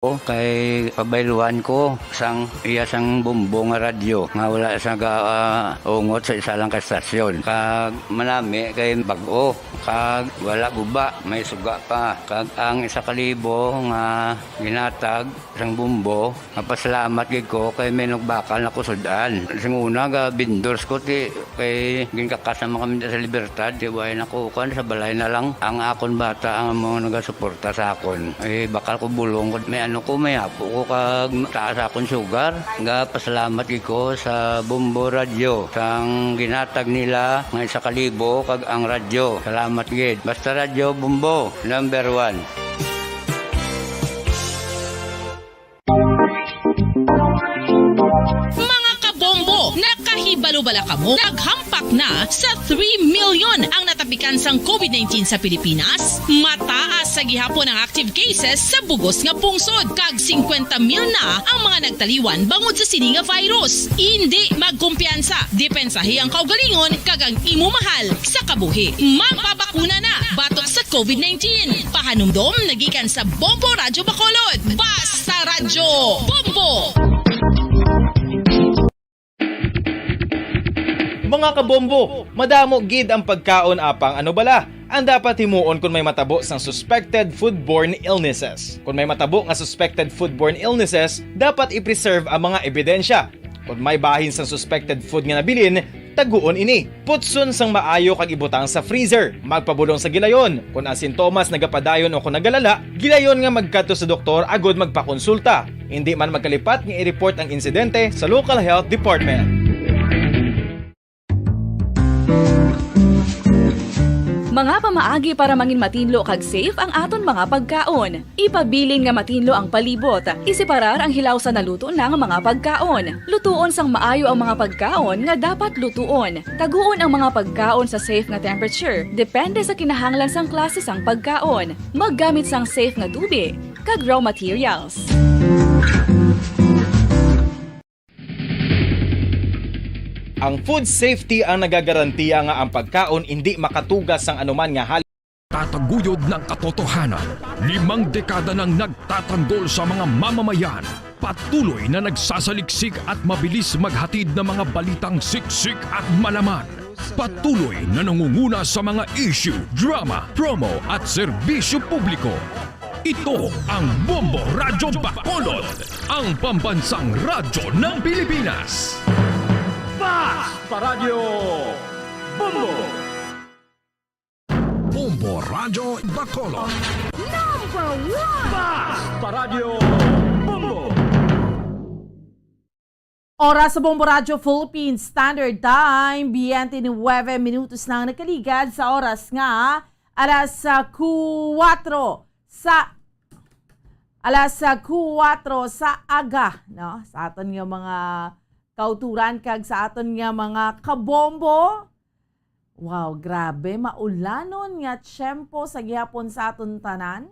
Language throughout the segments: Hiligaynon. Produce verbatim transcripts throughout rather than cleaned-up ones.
Kay pabayluhan ko sang iya sang bombo nga radyo nga wala sa ga-, ah, ungot sa isa lang ka estasyon. Kag manami kay bag-o, kag wala guba, may suga pa. Kag ang isa ka libo nga ginatag sang bombo, mapasalamat gid ko kay may nagbakal na kusud-an. Sing una, ga vendors ko, ti kay ginkakas naman kami sa Libertad, di ba, ay nakukuan sa balay na lang. Ang akon bata ang mga nagasuporta sa akon. Eh, bakal ko bulong, may ano ko, may apo ko kag taas akon sugar. Nga pasalamat gid ko sa Bombo Radyo, sang ginatag nila nga isa ka libo kag ang radyo. Salamat gid. Basta Radyo Bombo, number one. Mga kabombo, nakahibalo bala kamo? Naghampak na sa three million ang natapikan sang covid nineteen sa Pilipinas. Mataas sa gihapon ang active cases sa bugos nga pungsod, kag singkwenta mil na ang mga nagtaliwan bangod sa sini nga virus. Indi magkumpiyansa, depensahi ang kaugalingon kag ang imo mahal sa kabuhi. Magpabakuna na batok sa covid nineteen. Pahanumdom nagikan sa Bombo Radyo Bacolod. Basta Radyo Bombo! Mga kabombo, madamo gid ang pagkaon, apang ano bala ang dapat himuon kon may matabo sang suspected foodborne illnesses? Kon may matabo nga suspected foodborne illnesses, dapat i-preserve ang mga ebidensya. Kon may bahin sang suspected food nga nabilin, taguon ini. Putson sang maayo kag ibutang sa freezer. Magpabulong sa gilayon. Kon ang sintomas nagapadayon o kon nagalala, gilayon nga magkadto sa doktor agud magpakonsulta. Indi man magkalipat nga i-report ang insidente sa local health department. Mga pamaagi para mangin matinlo kag safe ang aton mga pagkaon. Ipabilin nga matinlo ang palibot. Iseparar ang hilaw sa naluto na nga mga pagkaon. Lutuon sang maayo ang mga pagkaon nga dapat lutuon. Taguon ang mga pagkaon sa safe nga temperature, depende sa kinahanglan sang klase sang pagkaon. Maggamit sang safe nga tubig kag raw materials. Ang food safety ang nagagarantiya nga ang pagkaon indi makatugas sang anuman nga hali. Tataguyod ng katotohanan. Limang dekada nang nagtatanggol sa mga mamamayan. Patuloy na nagsasaliksik at mabilis maghatid ng mga balitang siksik at malaman. Patuloy na nangunguna sa mga issue, drama, promo at serbisyo publiko. Ito ang Bombo Radyo Bacolod, ang pambansang radyo ng Pilipinas. Bas Paradyo Bombo! Bombo Radyo Bacolod. Number one! Bas Paradyo Bombo! Oras sa Bombo Radyo Philippines Standard Time, twenty-nine minutos na ang nakaligad sa oras nga alas, ah, kuwatro sa, alas, ah, kuwatro sa aga, no? Sa aton nga mga kauturan kag sa aton nga mga kabombo. Wow, grabe, maulanon nga tiyempo sa gihapon sa aton tanan.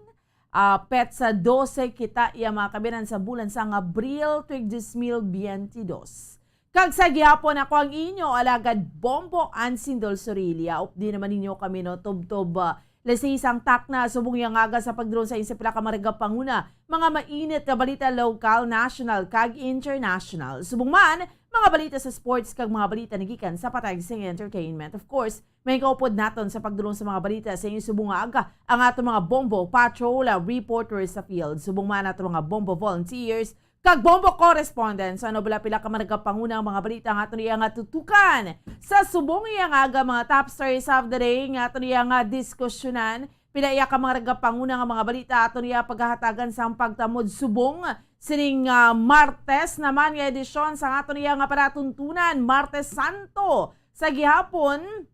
Ah, petsa dose kita iya, mga kabinan, sa bulan sang Abril, tuig dos mil biyente dos. Kag sa gihapon, ako ang inyo alagad Bombo Ansindol Sorilia. Updi naman ninyo kami, no, tubtob, ah, alas seis sang takna subong iya nga aga sa pagdulong sa inyo sa pila ka mga nagapanguna, mga mainit nga balita, lokal, national, kag international. Subong man, mga balita sa sports kag mga balita nagikan sa patag sa entertainment. Of course, may kaupod naton sa pagdulong sa mga balita sa inyo subong nga aga ang ato mga Bombo Patrol, ah, reporters sa field. Subong man ato mga Bombo volunteers kag Bombo correspondents. Ano bala pila ka mga nagapanguna ang mga balita nga aton iya nga tutukan sa subong iya nga aga, mga top stories of the day nga aton iya nga diskusyonan. Pila iya ka mga nagapanguna nga mga balita aton iya paghahatagan sang pagtamod subong sining, ah, Martes naman nga edisyon sang aton iya nga palatuntunan, Martes Santo sa gihapon,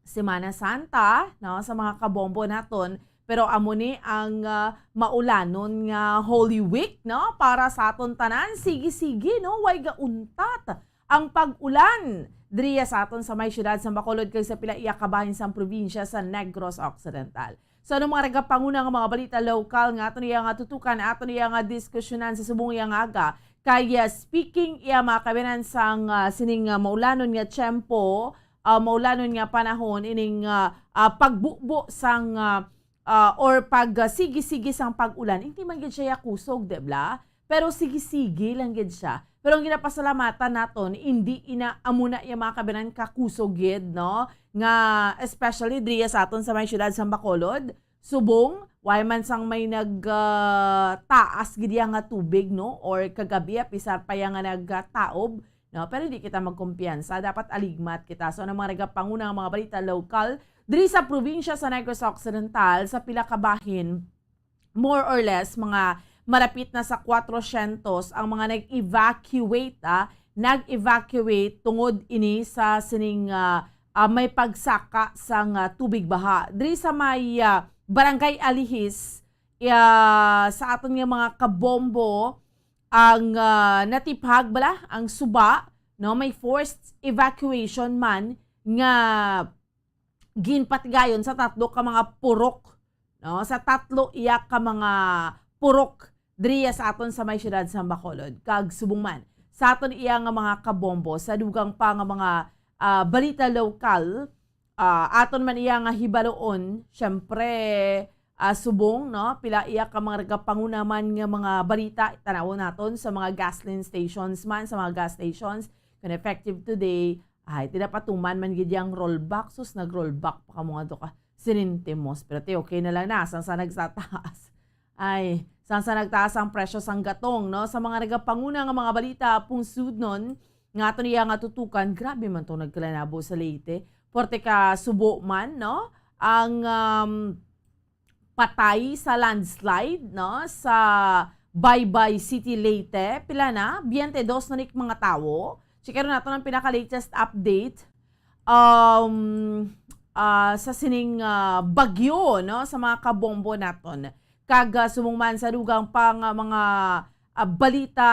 Semana Santa, no, sa mga kabombo naton. Pero amo ni ang, ah, maulanon nga Holy Week, no, para sa aton tanan. Sige-sige, no, way gauntat ang pag-ulan diriya sa aton sa may siyudad sa Bacolod kag sa pila iya kabahin sang probinsya sa Negros Occidental. So, ano mga nagapanguna nga mga balita lokal nga aton iya nga tutukan, aton iya nga diskusyonan sa subong iya nga aga? Kay, ah, speaking iya, mga kabinan, sang, ah, sining, ah, maulanon nga tiyempo, ah, maulanon nga panahon, ining, ah, ah, pagbubo sang, ah, ah, or pag, ah, sige-sige sang pag-ulan, hindi man gid siya kusog, di ba? Pero sige-sige lang gid siya. Pero ang ginapasalamatan naton, hindi ina amo na iya mga kabinan kakusog gid, no? Nga especially diri sa aton sa may siyudad sa Bacolod, subong, way man sang may nag, ah, taas gid iya nga tubig, no? Or kagabi, apisar pa iya nga nagtaob, no? Pero hindi kita magkumpiyansa, dapat aligmat kita. So, ang mga nagapanguna nga mga balita lokal, diri sa probinsya sa Negros Occidental, sa pila ka bahin, more or less, mga malapit na sa kwatrosyentos ang mga nag-evacuate, ah, nag-evacuate tungod ini sa sining, ah, ah, may pagsaka sang, ah, tubig baha. Diri sa may, ah, Barangay Alihis, ah, sa aton nga mga kabombo, ang, ah, natiphag bala, ang suba, no, may forced evacuation man nga ginpatigayon sa tatlo ka mga purok, no, sa tatlo iya ka mga purok diri sa aton sa may siyudad sa Bacolod. Kag subong man, sa aton iya nga mga kabombo, sa dugang pa nga mga, ah, balita lokal, ah, aton man iya nga hibaluon, syempre, ah, subong, no? Pila iya ka mga nagapanguna man nga mga balita, tanawon naton sa mga gasoline stations man, sa mga gas stations, kung effective today, ay, tinapatuman man gid yang rollback. Sus, nag-rollback pa kamo nga to ka. Sinintimos. Pero ti, okay na lang na. Sang sa nagsataas. Ay, sang sa nagtaas ang presyo sang gatong, no? Sa mga nagapanguna nga mga balita, pungsudnon, nga ato niya nga tutukan, grabe man tong nagkalanabo sa Leyte. Porte ka subo man, no? Ang, um, patay sa landslide, no, sa Baybay City, Leyte. Pila na? Biyente dos na nik mga tawo. Checkeron naton ang pinaka-latest update, um, ah, sa sining, ah, bagyo, no, sa mga kabombo naton. Kag, ah, sumong man sa dugang pa nga mga, ah, balita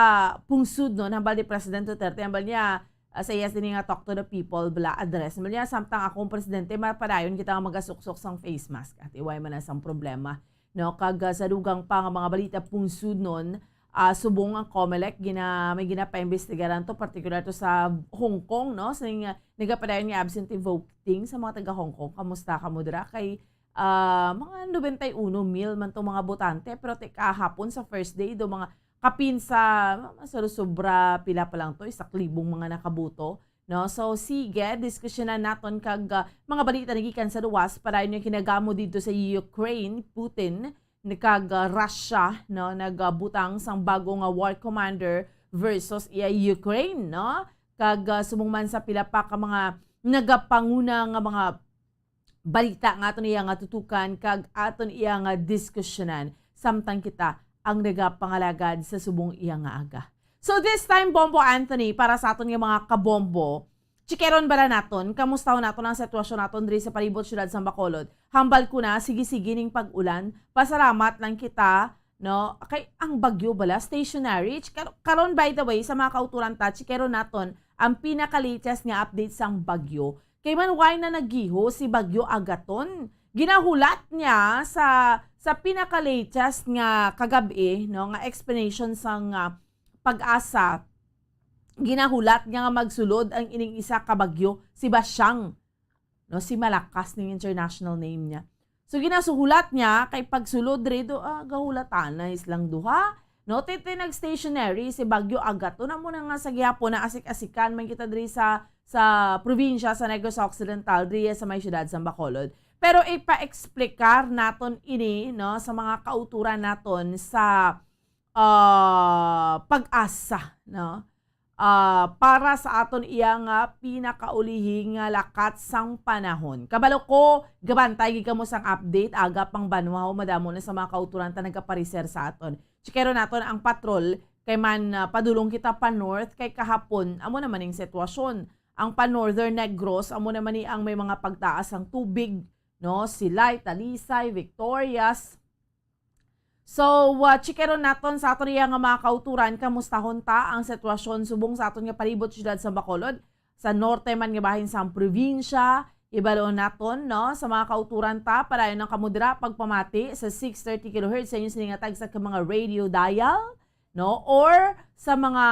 pungsod, no, hambal ni President Duterte, hambal niya, ah, sa iya sini nga Talk to the People bala address. Mali niya, samtang akong presidente, mapadayon kita nga magasuksok sang face mask. At iway man na sang problema. No? Kag, ah, sa dugang pa nga mga balita pungsudnon, ah, subong ang Comelec, gina-, may ginapaimbestigaran to, partikular to sa Hong Kong, no? Sa nga, nagapadayon nga absentee voting sa mga taga Hong Kong. Kamusta kamo dira? Kay, ah, mga nobenta y uno mil man tong mga botante, pero ti kahapon sa first day do mga kapin sa, sobra-sobra, pila pa lang to, isa ka libong mga nakaboto, no? So, sige, diskusyonan naton kag, ah, mga balita nagikan sa luwas, padayon nga kinagamo didto sa Ukraine, Putin, ni kag, ah, Russia, no? Nagbutang sang bago nga war commander versus iya Ukraine, no? Kag, ah, subong man sa pila pa ka mga nagapanguna nga mga balita nga aton iya nga tutukan kag aton iya nga diskusyonan, samtang kita ang nagapangalagad sa subong iya nga aga. So this time, Bombo Anthony, para sa aton nga mga kabombo, chikeron bala naton, kamustahon naton ang sitwasyon naton diri sa palibot siyudad sa Bacolod. Hambal ko na, sige-sige ning pag-ulan, pasalamat lang kita, no? Kay ang bagyo bala, stationary. Chikar-, karon, by the way, sa mga kauturan ta, chikeron naton ang pinaka-latest nga update sang bagyo. Kay man, why na nagiho si Bagyo Agaton? Ginahulat niya sa, sa pinaka-latest nga kagab-i, no, nga explanation sang, ah, PAGASA. Ginahulat niya nga magsulod ang ining isa ka bagyo, si Basyang, no, si Malakas ning international name niya. So, ginasuhulat niya kay pagsulod diri do, ah, gahulatan na silang duha. No, ti, ti nag-stationary si Bagyo Agaton, amo na nga sa gihapon na asik-asikan man kita diri sa, sa probinsya sa Negros Occidental, diri sa may siyudad sa Bacolod. Pero ipa-explicar naton ini, no, sa mga kauturan naton sa, ah, PAGASA, no? Ah, para sa aton iya nga pinakaulihi nga lakat sang panahon. Kabalo ko, gabantay gid kamo sang update, aga pang banwa, o madamo na sa mga kauturan ta nagapareser sa aton. Chikero naton ang patrol, kay man, ah, padulong kita pa north, kay kahapon, amo naman ning sitwasyon. Ang pa Northern Negros, amo naman ni ang may mga pagtaas ang tubig, no? Silay, Talisay, Victorias. So, ah, chikeron naton sa aton iya nga mga kauturan, kamustahon ta ang sitwasyon subong sa aton nga palibot siyudad sa Bacolod, sa norte man nga bahin sang probinsya, ibalon naton, no? Sa mga kauturan ta, padayon lang kamo dira pagpamati sa six thirty kilohertz sa inyo sini nga tagsa ka mga radio dial, no? Or sa mga,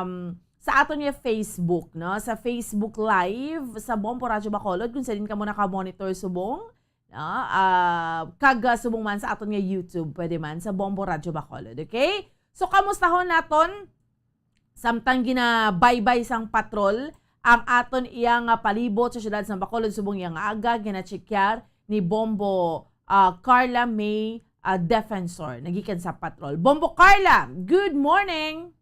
um, sa aton nga Facebook, no? Sa Facebook Live sa Bombo Radyo Bacolod, kung sa din kamo naka-monitor subong, no? Ah, kag, ah, subong man sa aton nga YouTube, pwede man sa Bombo Radyo Bacolod, okay? So, kamustahon naton, samtang ginabaybay sang patrol ang aton iya nga palibot sa siyudad sang Bacolod, subong iya nga aga, ginachekyar ni Bombo, ah, Carla May, ah, Defensor, nagikan sa patrol. Bombo Carla, good morning!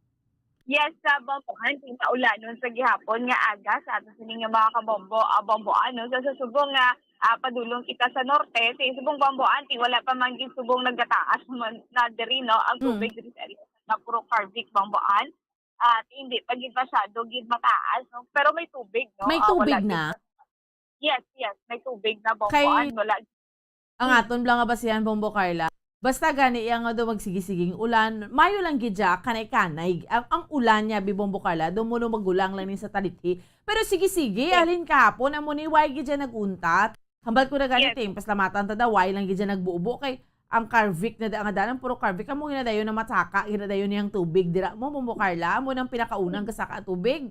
Yes, sa Bomboan, pinaulan sa gihapon nga aga sa ato sini nga mga kabombo, ah, Bomboan, no? So, sa subong nga, ah, padulong kita sa norte, sa subong Bomboan, ti wala pa man gid subong nagataas man na diri, no? Ang Mm. tubig diri sa area sa Puro Carvic, Bomboan. At hindi pa gid masyado gid mataas, no? Pero may tubig, no? May Ah, wala tubig gid na? sa Yes, yes, may tubig na, Kay Bomboan. Wala ang aton bala nga basihan, Bombo Carla, basta gani iya nga daw magsigisiging ulan, mayo lang gid siya, kanay-kanay. Ang, ang ulan niya, bi, Bombo Carla, daw mo magulang lang ni sa talithi. Pero sige-sige, Yes. halin kahapon, amo ni, way gid siya nag-untat. Hambal ko na gani, Yes. ting, paslamatan ta daw, way lang gid siya nagbubo kay ang Carvic na da-, nga dalan, puro Carvic, amo ginadayon na matsaka, ginadayon niyang tubig. Dira mo, Bombo Carla, amo nang pinakaunang kasaka tubig.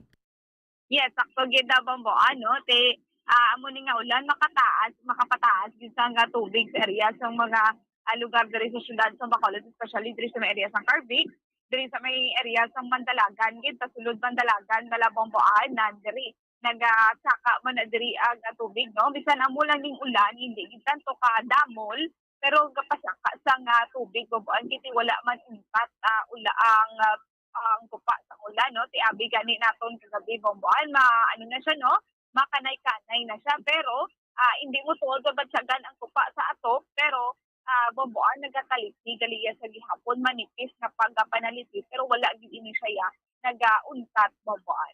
Yes, sakto gid na, Bombo, ano, te, ah, amo ni nga ulan, makataas, makapataas gid sa nga tubig sa area sa mga, ah, lugar diri sa siyudad sa Bacolod, especially diri sa may area sa Carvic, diri sa may area sa Mandalagan, gid, pasulod Mandalagan, Malabomboan, na diri, nagasaka man na diri ang, ah, tubig, no? Bisan amo lang ning ulan, hindi gid tanto ka damol, pero gapasaka sa nga tubig, Bomboan, gid, wala man untat, ah, ula ang, ah, ang kupa sa ulan, no? Ti abi gani naton kagabi, Bomboan, ma-, ano na siya, no? Makanay-kanay na siya, pero, ah, hindi mo tuod mabatyagan ang kupa sa atop, pero, ah, Bomboan, nagakalisi gali iya sa gihapon, manipis nga pagpanalisi, pero wala gid ini siya ya nagauntat, Bomboan.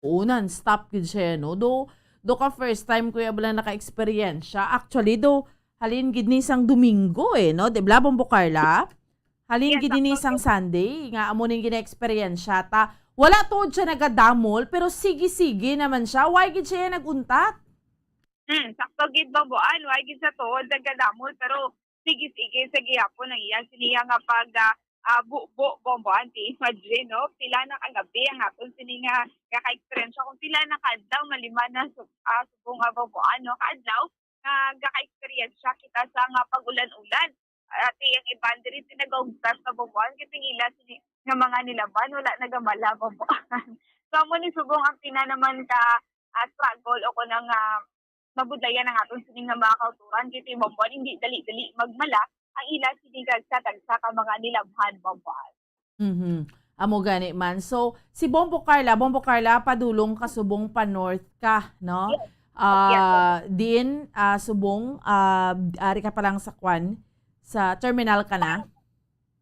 Oo, non-stop gid siya, no? Do, do ka first time ko ya bala naka-experience siya. Actually, do, halin gid ni sang Domingo, eh, no? Di bala, Bombo Carla? Halin Yes, gid ni sakto. sang Sunday, nga amo ning gina-experience siya. Ta, wala tuod siya nagadamol, pero sige-sige naman siya. Why gid siya nag-untat? Hmm, sakto gid, Bomboan. Why gid sa tuod nagadamol, pero sige-sige sa gihapon ang iya siniya nga pag, ah, ah, bubo, Bomboan. Ti imagine, no? Pila na kagabi ang aton sini nga gaka-experience kung pila na kaadlaw nga lima na sub-, ah, subong nga, Bomboan, no? Kaadlaw nga gaka-experience siya kita sa nga pag-ulan-ulan. Ati ang iban diri tinagaugtas sa Bomboan, kay tingila sini nga mga nilaban, wala nagamala, Bomboan. So, amo ni subong ang pina naman ka, ah, struggle o kung ang, ah, mabudlayan ang aton sini nga mga kauturan, kay ti Bomboan, hindi dali-dali magmala ang ila sini tagsa-tagsa ka mga nilabhan, Bomboan. Mhm. Amo gani man. So, si Bombo Carla, Bombo Carla, padulong ka subong pa north ka, no? Yes. Ah, Yes, Bombo. din, ah, subong, ah, ari ka pa lang sa kwan, sa terminal ka na?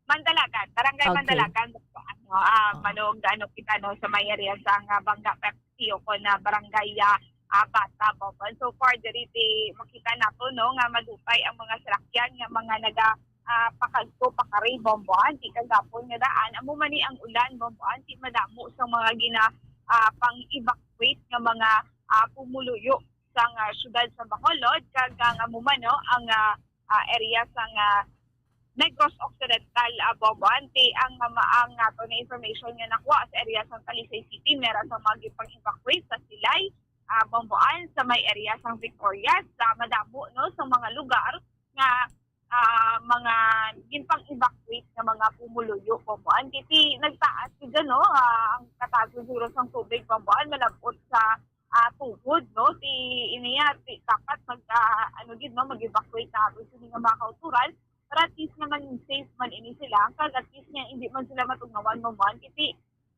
Mandalagan, Barangay Okay. Mandalagan, ano, ah, Ah. Malong, ano kita, no, sa may area sa nga Bangga Pepsi o kon na Barangay, ah, ah, Bata, Bomboan. So far, diri ti makita nato, no, nga madupay ang mga salakyan nga mga naga, ah, pakadto, pakari, Bomboan. Ti kagapon nga daan, amo man ni ang ulan, Bomboan. Ti madamo sa mga gina, ah, pang-evacuate nga mga, ah, pumuluyo sang, ah, siyudad sa Bacolod, kag ang amo man, no, ang, ah, ah, area sang, ah, Negros Occidental, ah, Bomboan. Ti ang, ah, ma-, ang ato na information nga nakuha sa area sang Talisay City, mera sa mga gipang-evacuate sa Silay, ah, Bomboan, sa may area sang Victorias, sa madamo, no, sa mga lugar nga, ah, mga ginpang-evacuate nga mga pumuluyo, Bomboan. Kay ti nagtaas gid, no, ah, ang katago siguro sang tubig, Bomboan, malab-ot sa, ah, tuhod, no? Ti iniya, ti dapat mag, ah, ano gid, no, mag-evacuate na ato sini nga mga kauturan para at least nga maging safe man ini sila, kag at least nga hindi man sila matugnawan, Bomboan. Kay ti,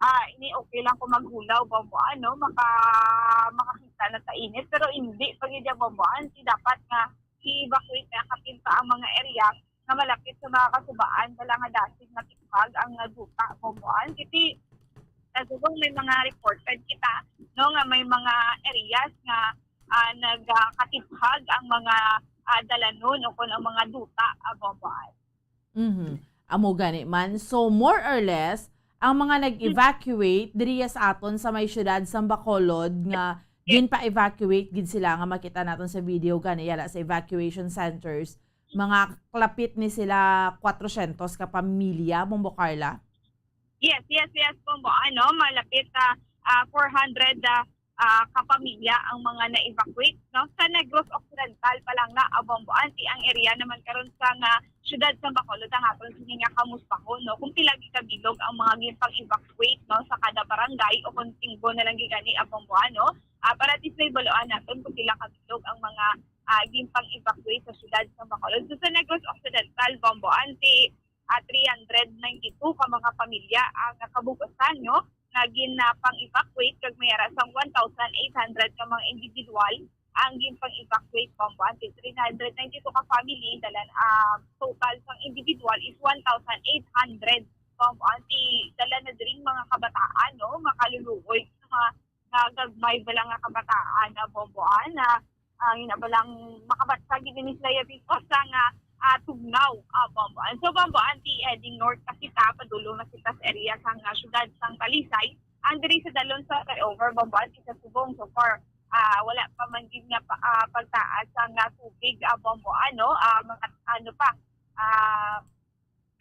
ah, ini okay lang kung maghulaw, Bomboan, no? Maka-, makakita na sa init, pero hindi pa gid, Bomboan. Ti dapat nga i-evacuate na kapin pa ang mga area nga malapit sa mga kasubaan, bala nga dasig matikhag ang, ah, duta, Bomboan. Kay ti, sa subong may mga reported kita, no, nga may mga areas nga, ah, nagakatikhag ang mga, ah, dalanon o kon ang mga duta, ah, Bomboan. Mhm. Amo gani man. So, more or less, ang mga nag-evacuate diri sa aton sa may siyudad sang Bacolod nga Yes. ginpa-evacuate gid sila nga makita naton sa video gani yala sa evacuation centers, mga kalapit ni sila kwatrocientos ka pamilya, Bombo Carla? Yes, yes, yes, Bombo. Ano, malapit, ah, ah, four hundred, ah, ah, ka pamilya ang mga na-evacuate, no? Sa Negros Occidental pa lang na, ah, Bombo Anti, ang area naman karon sa nga siyudad sa Bacolod ang aton sini nga kamustaho, no? Kung pila gid ka bilog ang mga ginpang-evacuate, no, sa kada barangay o kung tinggo na lang gid gani, ah, Bombo, ano? Ah, para at least may baluan naton kung pila ka bilog ang mga, ah, ginpang-evacuate sa siyudad sa Bacolod. So, sa Negros Occidental, Bombo Anti, ah, three hundred ninety-two ka mga pamilya ang nakabug-usan, no, nga ginapang-evacuate, kag may ara sang one thousand eight hundred ka mga individual ang ginpang-evacuate, Bombo Anti. Three hundred ninety-two ka family, dalan, ah, total sang individual is one thousand eight hundred, Bombo Anti. Dala na diri mga kabataan, no, nga kaluluoy, mga nga gagmay bala nga kabataan na, Bombo, ah, na, ah, yun na balang makabatsa gid ni sila ya dito sa nga, ah, tugnaw, ah, Bombo. And so, Bombo Anti, heading north pa kita, padulong na kita sa area sang, ah, syudad sang Talisay. Ang diri sa dalon sa flyover, Bombo Anti, sa Subong, so far, ah, wala pa man gid nga pa, ah, pagtaas sang, ah, tubig, ah, Bombo, ano, ah, mga, ano pa, ah,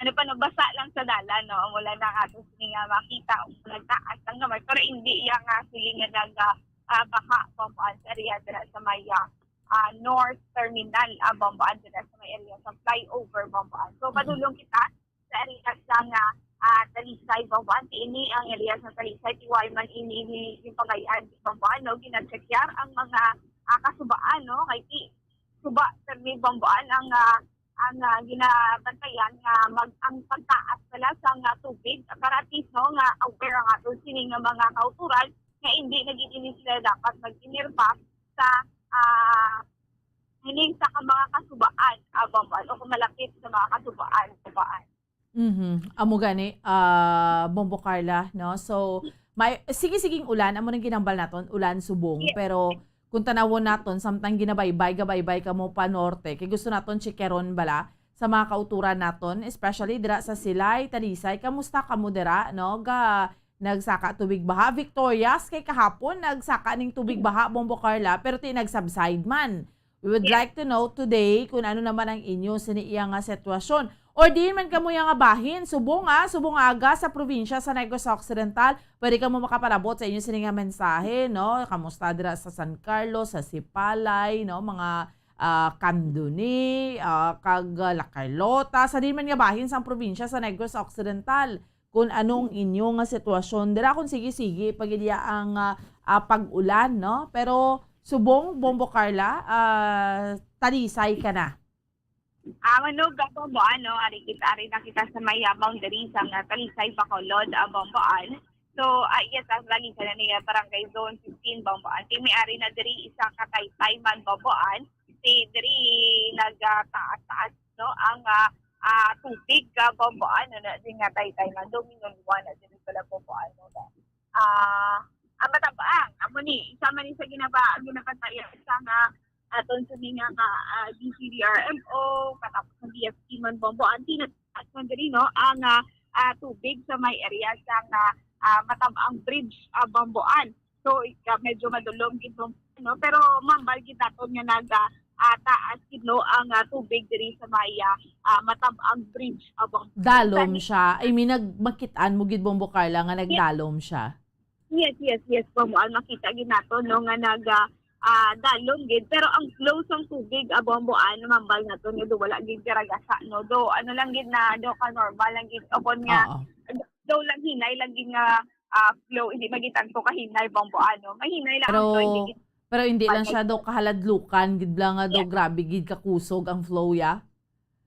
ano pa, no, basa lang sa dalan, no? Amo lang ang ato sini nga makita, o nagtaas lang naman, pero hindi iya nga siling nga nag, ah, ah, baha, Bombo Anti, sa area dira sa may, ah, ah, North Terminal, ah, Bombo Anti, dira sa may area sa flyover, Bombo Anti. So, Mm. padulong kita sa area sa nga, ah, Talisay, Bombo Anti. Ini ang area sa Talisay, tiwal man ini, ini yung Pagayan, Bombo Anti, no? Ginacheckar ang mga, ah, kasubaan, no? Kay ti-, suba, permi, Bombo Anti, ang, ah, ang, ah, ginabantayan nga mag-, ang pagtaas pala sa nga tubig, para at least, no, nga aware ang aton sini nga mga kauturan nga hindi na gid ini sila dapat mag-inerba sa, ah, hining sa ka mga kasubaan, ah, Bombo Anti, o kung malapit sa mga kasubaan, Bombo Anti. Mhm. Amo gani, ah, Bombo Carla, no? So, may sige-siging ulan, amo nang ginambal naton, ulan subong, Yes. pero kung tanawon naton, samtang ginabaybay, gabaybay kamo pa norte, kay gusto naton checkeron bala sa mga kauturan naton, especially dira sa Silay, Talisay. Kamusta kamo dira, no? Ga, nagsaka tubig baha? Victorias, kay kahapon nagsaka ning tubig baha, Bombo Carla, pero ti nagsubside man. We would Yes. like to know today kung ano naman ang inyo sini iya nga sitwasyon. Or diin man kamo iya nga bahin, subong, ah, subong aga sa probinsya sa Negros Occidental, pwede kamo makapalabot sa inyo sini nga mensahe, no? Kamusta dira sa San Carlos, sa Sipalay, no? Mga, ah, Candoni, ah, kag, ah, La Carlota, sa diin man nga bahin sang probinsya sa Negros Occidental, kung anong inyo nga sitwasyon dira, kung sige-sige pa gid iya ang, ah, ah, pag-ulan, no? Pero subong, Bombo Carla, ah, Talisay ka na. Ah, manog ako, Bombo, ano, ari kita, ari na kita sa may, ah, boundary sa nga Talisay, Bacolod, ah, Bombo Anti. So, ah, yes, ang Talisay na niya, barangay zone fifteen, Bombo Anti. May ari na diri isa ka taytay man, Bombo Anti. Si diri nagtaas-taas, no, ang, ah, ah, tubig, ah, Bombo Anti, no, na, di nga taytay man, dominulwa na diri pala, Bombo Anti, no, na. Ah, ang matabang, amo ni, isa man ni sa ginaba-, ginabantayan sa nga aton sa mga, ah, D C D R M O, katapos ng D F T man, Bombo Anti, nagtaas man diri, no, ang, ah, ah, tubig sa may area sa nga, ah, Matabang Bridge, ah, Bombo Anti. So, ika-, medyo madulom gid, no, pero mambal gid naton nga nag, ah, ah, taas gid, no, ang, ah, tubig diri sa may, ah, ah, Matabang Bridge, ah, Bombo Anti. Dalom Sa siya. I mean, nag-, makit-an mo gid, Bombo Carla, nga Yes. nagdalom siya. Yes, yes, yes, Bombo Anti, makita gid nato, no, nga nag, ah, ah, dalom gid. Pero ang flow sang tubig, ah, Bombo Anti, mambal nato nga do wala gid garagasa, no. Do, ano lang gid na, do ka normal lang gid. O kon nga, Oo. do lang hinay lang gid nga, ah, flow, hindi magitangto ka hinay, Bombo Anti. Mahinay lang ang Pero, flow, hindi gid pero hindi lang siya do kahaladlukan, gid lang nga do Yes. grabe gid kakusog ang flow, ya?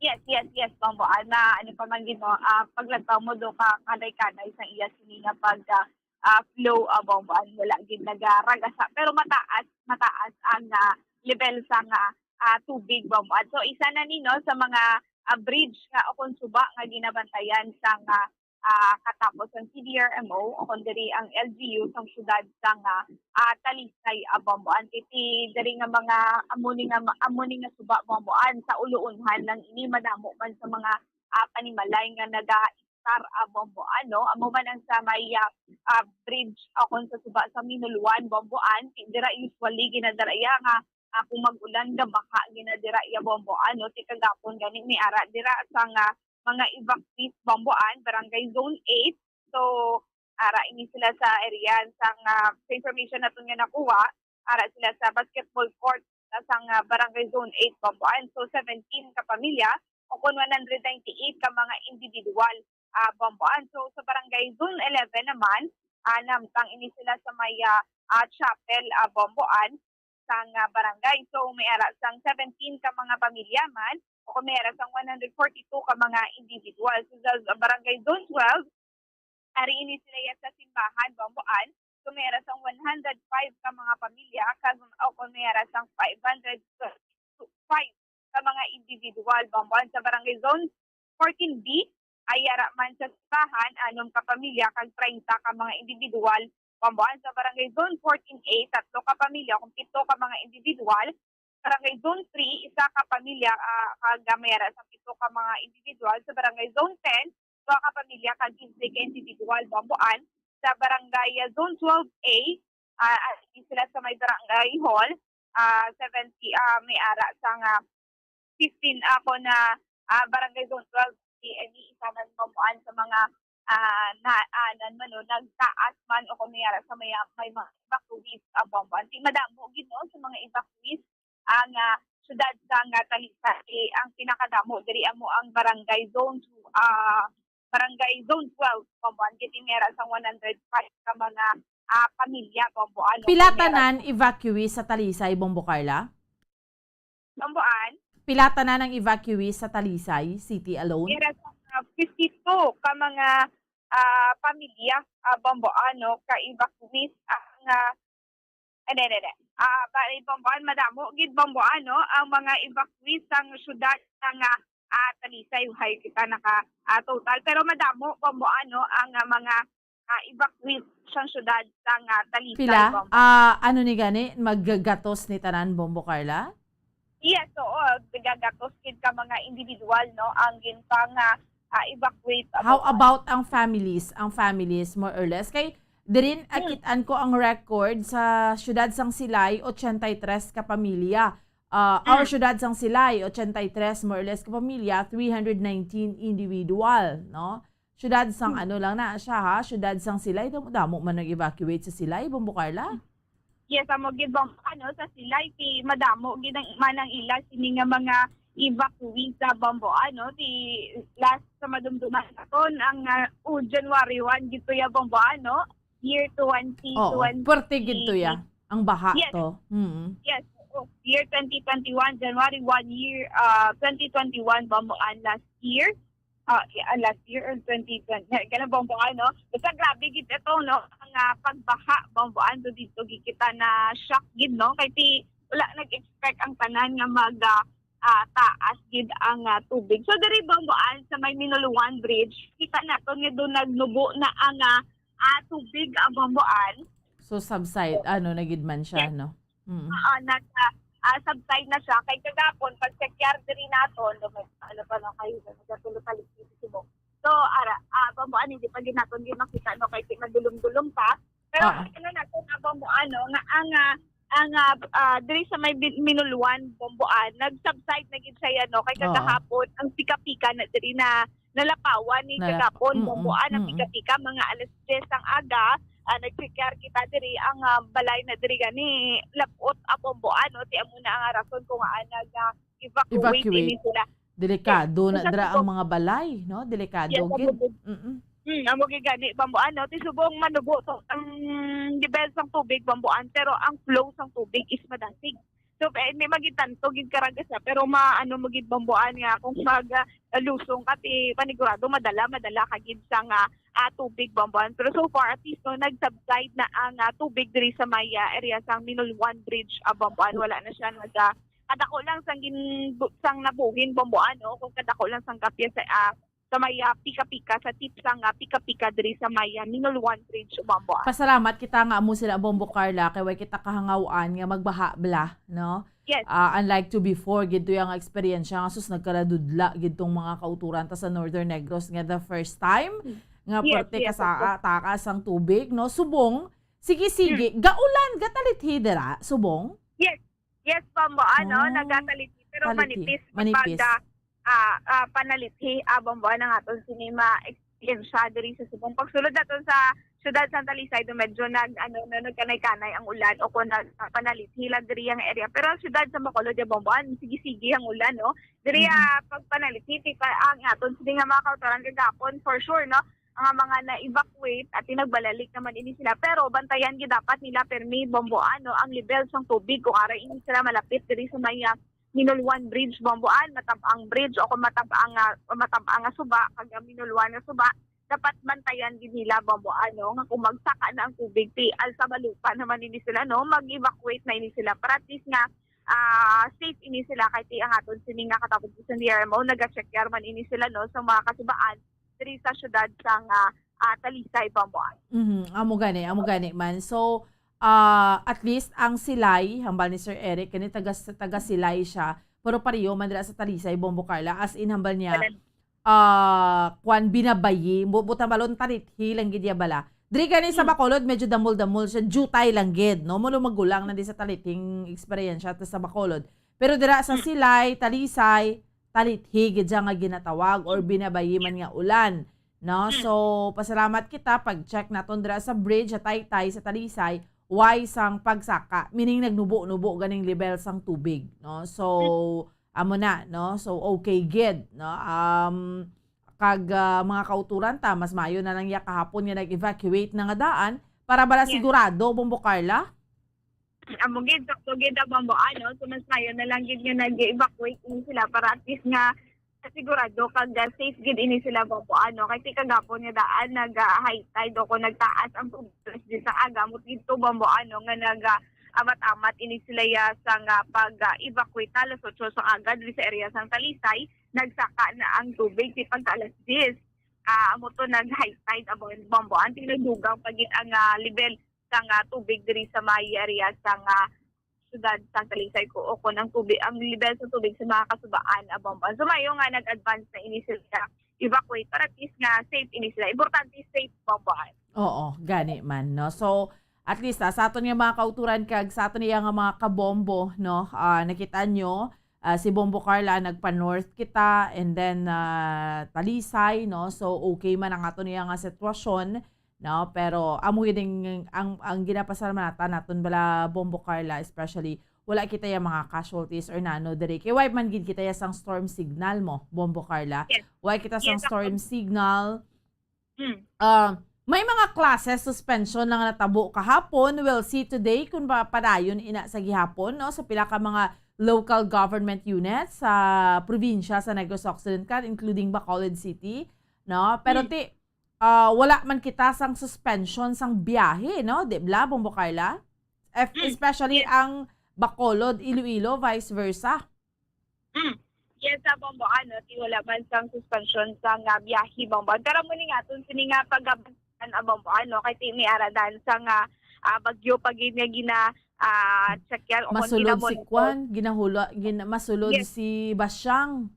Yes, yes, yes, Bombo Anti. Na, ano pa man gid, no, ah, paglantaw mo do ka kanay-kanay sa iya sini nga pag, ah, ah, flow, ah, Bombo Anti, wala gid nagaragasa. Pero mataas, mataas ang, ah, level sa nga, ah, tubig, Bombo Anti. So, isa na ni, no, sa mga, ah, bridge nga o kon suba nga ginabantayan sa nga, ah, katapos ang C D R M O o kon diri ang L G U sang siyudad sa nga, ah, Talisay, ah, Bombo Anti. Ti diri nga mga amo ni nga, amo ni nga suba, Bombo Anti, sa uluunhan lang ini, madamo man sa mga, ah, panimalay nga naga-, Star, ah, Bombo Anti, no? Amo man ang sa may, ah, ah, bridge, ah, kung sa suba sa Minuluan, Bombo Anti, dira usually ginadara iya nga, ah, kung mag-ulan, gabaha ginadira iya, Bombo Anti, no? Ti kagapon gani may ara dira sa nga mga evacuees, Bombo Anti, Barangay Zone eight. So, Ara ini sila sa area sang, ah, sa information naton nga nakuha, ara sila sa basketball court sa sang, ah, Barangay Zone eight, Bamboan. So, seventeen ka pamilya, o kon one hundred ninety-eight ka mga individual, ah, Bamboan. So, sa Barangay Zone eleven naman, ah, namtang ini sila sa may, ah, ah, chapel, ah, Bamboan, sang, ah, barangay. So, may ara sang seventeen ka mga pamilya man, o kon may ara sang one hundred forty-two ka mga individual. So, sa, sa Barangay Zone twelve, ari ini sila ya sa simbahan, Bamboan. So, may ara sang one hundred five ka mga pamilya, kag, o kon may ara sang five hundred five ka mga individual, Bamboan. Sa Barangay Zone fourteen B, ay ara man sa simbahan, anom ka pamilya, kag treinta ka mga individual, Bamboan. Sa Barangay Zone fourteen A, tatlo ka pamilya, kung pito ka mga individual. Barangay Zone three, isa ka pamilya, ah, kag may ara sa pito ka mga individual. Sa Barangay Zone ten, duha ka pamilya kag quince ka individual, Bamboan. Sa Barangay, ah, Zone twelve A, ah, ah, sila sa may Barangay Hall, ah, seventy, ah, may ara sang, ah, fifteen ako na, ah, Barangay Zone twelve, si Emi, isa man, Bamboan, sa mga, ah, na, ah, nan man, no, nagtaas man o kung may ara sa may, may mga evacuees, ah, Bamboan. Di madamo gid, no, sa mga evacuees ang, ah, syudad sang, ah, Talisay. Ang pinakadamo diri amo ang Barangay Zone two, ah, Barangay Zone twelve, Bamboan, gid may ara sang one hundred five ka mga, ah, pamilya, Bamboan, no, Pila kung may ara tanan evacuees sa Talisay, Bombo Carla? Bamboan. Pila tanan ang evacuees sa Talisay City alone? May ara sang, ah, fifty-two ka mga, ah, pamilya, ah, Bamboan, no, ka evacuees ang, ah, ade, ade, ade. Ah, ba, Bamboan, madamo gid, Bamboan, no, ang mga evacuees sang syudad sang, ah, ah, Talisay. Uhay kita naka, ah, total, pero madamo, Bamboan, no, ang, ah, mga, ah, evacuees sang syudad sang, ah, Talisay, Pila? Bamboan. Ah, ano ni gani, maggagatos ni tanan, Bombo Carla? Yes, oo. Gagatos gid ka mga individual, no, ang gintang, ah, ah, evacuate, How Bamboan. About ang families? Ang families, more or less? Kay dirin, Hmm. akit-an ko ang record sa siyudad sang Silay, ochenta y tres ka pamilya. Ah, our Hmm. siyudad sang Silay, ochenta y tres, more or less, ka pamilya, three hundred nineteen individual, no? Siyudad sang Hmm. ano lang na siya, ha? Siyudad sang Silay, damo-damo man nag-evacuate sa Silay, Bombo Carla? Yes, amo gid, Bamboan, no, sa Silay, si madamo gid ang, man ang ila sini nga mga evacuees sa, Bamboan, no. Si last sa madumduman naton ang, ah, o January one gid to ya, Bamboan, no, year twenty twenty. Oo, puwerte gid to ya ang baha Yes. to. Mm. Yes, oo. Year twenty twenty-one, January one, year, ah, twenty twenty-one, Bamboan, last year. Ah, yeah, last year or twenty twenty, na, ganun, Bamboan, no? Basta grabe gid ito, no? Ang, ah, pagbaha, Bamboan, do dito gid kita na shock gid, no? Kay ti, wala nag-expect ang tanan nga mag, ah, ah, taas gid ang, ah, tubig. So, diri, Bamboan, sa may Minuluan Bridge, kita naton nga doon nagnubo na ang, ah, ah, tubig, ah, Bamboan. So, subside, ano na gid man siya, Yes. no? Mm. Oo, nag, ah, ah, subside na siya. Kay kagapon, pag-check yard diri naton, do may, ano pa lang kayo, nagkatulo-talik dito si Bong. So, ara, ah, Bamboan, hindi pa gid naton gid makita, no, kay ti madulom-dulom pa. Pero Oo. ano naton, ah, Bamboan, no, nga ang, ah, ang, ah, ah, diri sa may Bin-, Minuluan, Bamboan, nag-subside na gid siya yan, no, kay Oo. kagahapon, ang pika-pika na diri na nalapawan ni Nalap-, kagapon, mm, Bamboan, ang mm. pika-pika, mga alas diyes ang aga, ah, nag-check yard kita diri, ang, ah, balay na diri gani, labot, ah, Bamboan, no? Ti amo na ang rason kung ngaa nag, ah, evacuate Evacuate. ini sila. Delikado Yes. na Sa dira ang Sugbo. mga balay, no? Delikado Yes, sa gid. Sugbo. Mm-mm. Hmm, amo gid gani, Bamboan, no? Ti subong manubo to ang level sang tubig, Bamboan, pero ang flow sang tubig is madasig. So, eh, hindi magitanto gid karaga siya, pero maano mo gid, Bamboan, nga kung mag, ah, lusong ka, ti panigurado madala, madala ka gid sa nga, ah, tubig, Bamboan. Pero so far, at least, no, nag-subside na ang, ah, tubig diri sa may, ah, area sang Minuluan Bridge, ah, Bamboan. Wala na siya nag, ah, kadako lang sang gin-, sang nabuhin, Bamboan, no? Kung kadako lang sang kapya sa, ah, sa may, ah, pika-pika, sa tip sang, ah, pika-pika diri sa may, ah, Minuluan Bridge, Bamboan. Pasalamat kita nga amo sila, Bombo Carla, kay way kita kahangaw-an nga magbaha bala, no? Yes. Ah, unlike to before, gid to yung eksperyensya nga, sus, nagkaladudla gid tong mga kauturan ta sa Northern Negros nga the first time Hmm. nga Yes, puwerte yes, ka sa, of course. ah, takas ang tubig, no? Subong, sige-sige, Hmm. gaulan, gatalithi dira, subong? Yes. Yes, Bamboan, no? Oh, Nagatalithi, pero talithi. manipis, Manipis. pagka, ah, ah, panalithi, ah, Bamboan, ang aton sini ma-, Siya diri sa subong pagsulod naton sa siyudad sa Talisay, do medyo nag, ano, na nagkanay-kanay ang ulan o kung nag-, panalithi lang diri ang area. Pero ang siyudad sa Bacolod, ya Bombo, an, sige-sige ang ulan, no? Diri, Mm. ah, pagpanalithi, ti pa, ang aton, sige nga mga kautoran kagapon, for sure, no? Ang mga na-evacuate at nagbalalik naman ini sila. Pero bantayan gid dapat nila, permi, Bombo, ano, ang level sang tubig kung ara ini sila malapit diri sa may, ah, Minuluan Bridge, Bombo, an, matab-ang bridge o kung matab-ang, ah, matab-ang nga suba, kag ang Minuluan nga suba, dapat bantayan gid nila, Bombo, ano, nga kung magsaka na ang tubig, ti alsa balupa naman ini sila, no? Mag-evacuate na ini sila para at least nga, ah, safe ini sila, kay ti ang aton sini nga katapos sa D R M O, naga-check man ini sila, no, sa mga kasubaan diri sa siyudad sang, ah, ah, Talisay, Bombo, an. Mhm, amo gani, amo gani man. So, ah, at least ang Silay, hambal ni Sir Eric, kani taga, taga Silay siya, pero pareho man dira sa Talisay, Bombo Carla, as in hambal niya, Correct. ah, kwan, binabayi, bu-, butang balon, tarithi lang gid ya bala. Diri gani sa Hmm. Bacolod, medyo damol-damol siya, jutay lang gid, no? Mulo magulang na di sa tarithing eksperyensya ta sa Bacolod. Pero dira sa Hmm. Silay, Talisay, tarithi gid siya nga ginatawag or binabayi man nga ulan, no? Hmm. So, pasalamat kita pag-check naton dira sa bridge sa Taytay sa Talisay, way sang pagsaka, meaning nagnubo-nubo ganing level sang tubig, no? So, Hmm. amo na, no? So, okay gid, no? Um, kag, ah, mga kauturan ta, mas maayo na lang ya kahapon nga nag-evacuate na nga daan para bala Yes. sigurado, Bombo Carla. Amo gid, sakto gid ang Bombo, ano? So, mas maayo na lang gid nga nag-evacuate ini sila para at least nga sigurado kag, ah, safe gid ini sila, Bombo, ano? Kay ti kagapon nga daan nag, ah, high tide o kung nagtaas ang tubig alas diyes sa aga, amo gid to, Bombo, ano, nga nag, ah, amat-amat ini sila ya sang, ah, pag, ah, evacuate na alas otso sa aga diri sa area sang Talisay, nagsaka na ang tubig ti pagka alas diyes. Ah, amo to nag high tide, amo, Bombo, an, ti nagdugang pa gid ang, ah, level sang, ah, tubig diri sa may area sang, ah, siyudad sang Talisay ko, o kon ang tubig, ang level sa tubig sa mga kasubaan, ah, Bombo. So, maayo nga nag-advance na ini sila evacuate para at least nga safe ini sila. Importante safe, Bombo. Oo, gani man, no? So, at least, ah, sa aton nga mga kauturan kag sa aton nga mga kabombo, no? Ah, nakita nyo, ah, si Bombo Carla, nagpa-north kita, and then, ah, Talisay, no? So, okay man ang aton nga sitwasyon, no? Pero amo gid ang, ang, ang ginapasalamatan naton bala, Bombo Carla, especially wala kita ya mga casualties or nano diri. Kay wala man gid kita ya sang storm signal mo, Bombo Carla. Yes. Wala kita sang Yes, storm ako. signal. Hmm. Ah, may mga classes suspension lang natabo kahapon. We'll see today kung pa-, padayon ina sa gihapon, no, sa pila ka mga local government units sa probinsya sa Negros Occidental, including Bacolod City, no? Pero Hmm. ti, ah, wala man kita sang suspension sang biyahe, no? Di bala, Bombo Carla? Eff-, Hmm. especially Yes. ang Bacolod, Iloilo, vice versa. Hmm. Yes, sa Bombo, ano, ti wala man sang suspension sang, ah, biyahe, Bombo. Pero amo ni nga, aton sini nga pagabantayan, ah, Bombo, ano, kay ti may aradan sang, ah, ah, bagyo pa gid nga gina, ah, check yan, o kung Masulod si kinamonitor. Kwan, ginahula-, gin-, masulod Yes. si Basyang.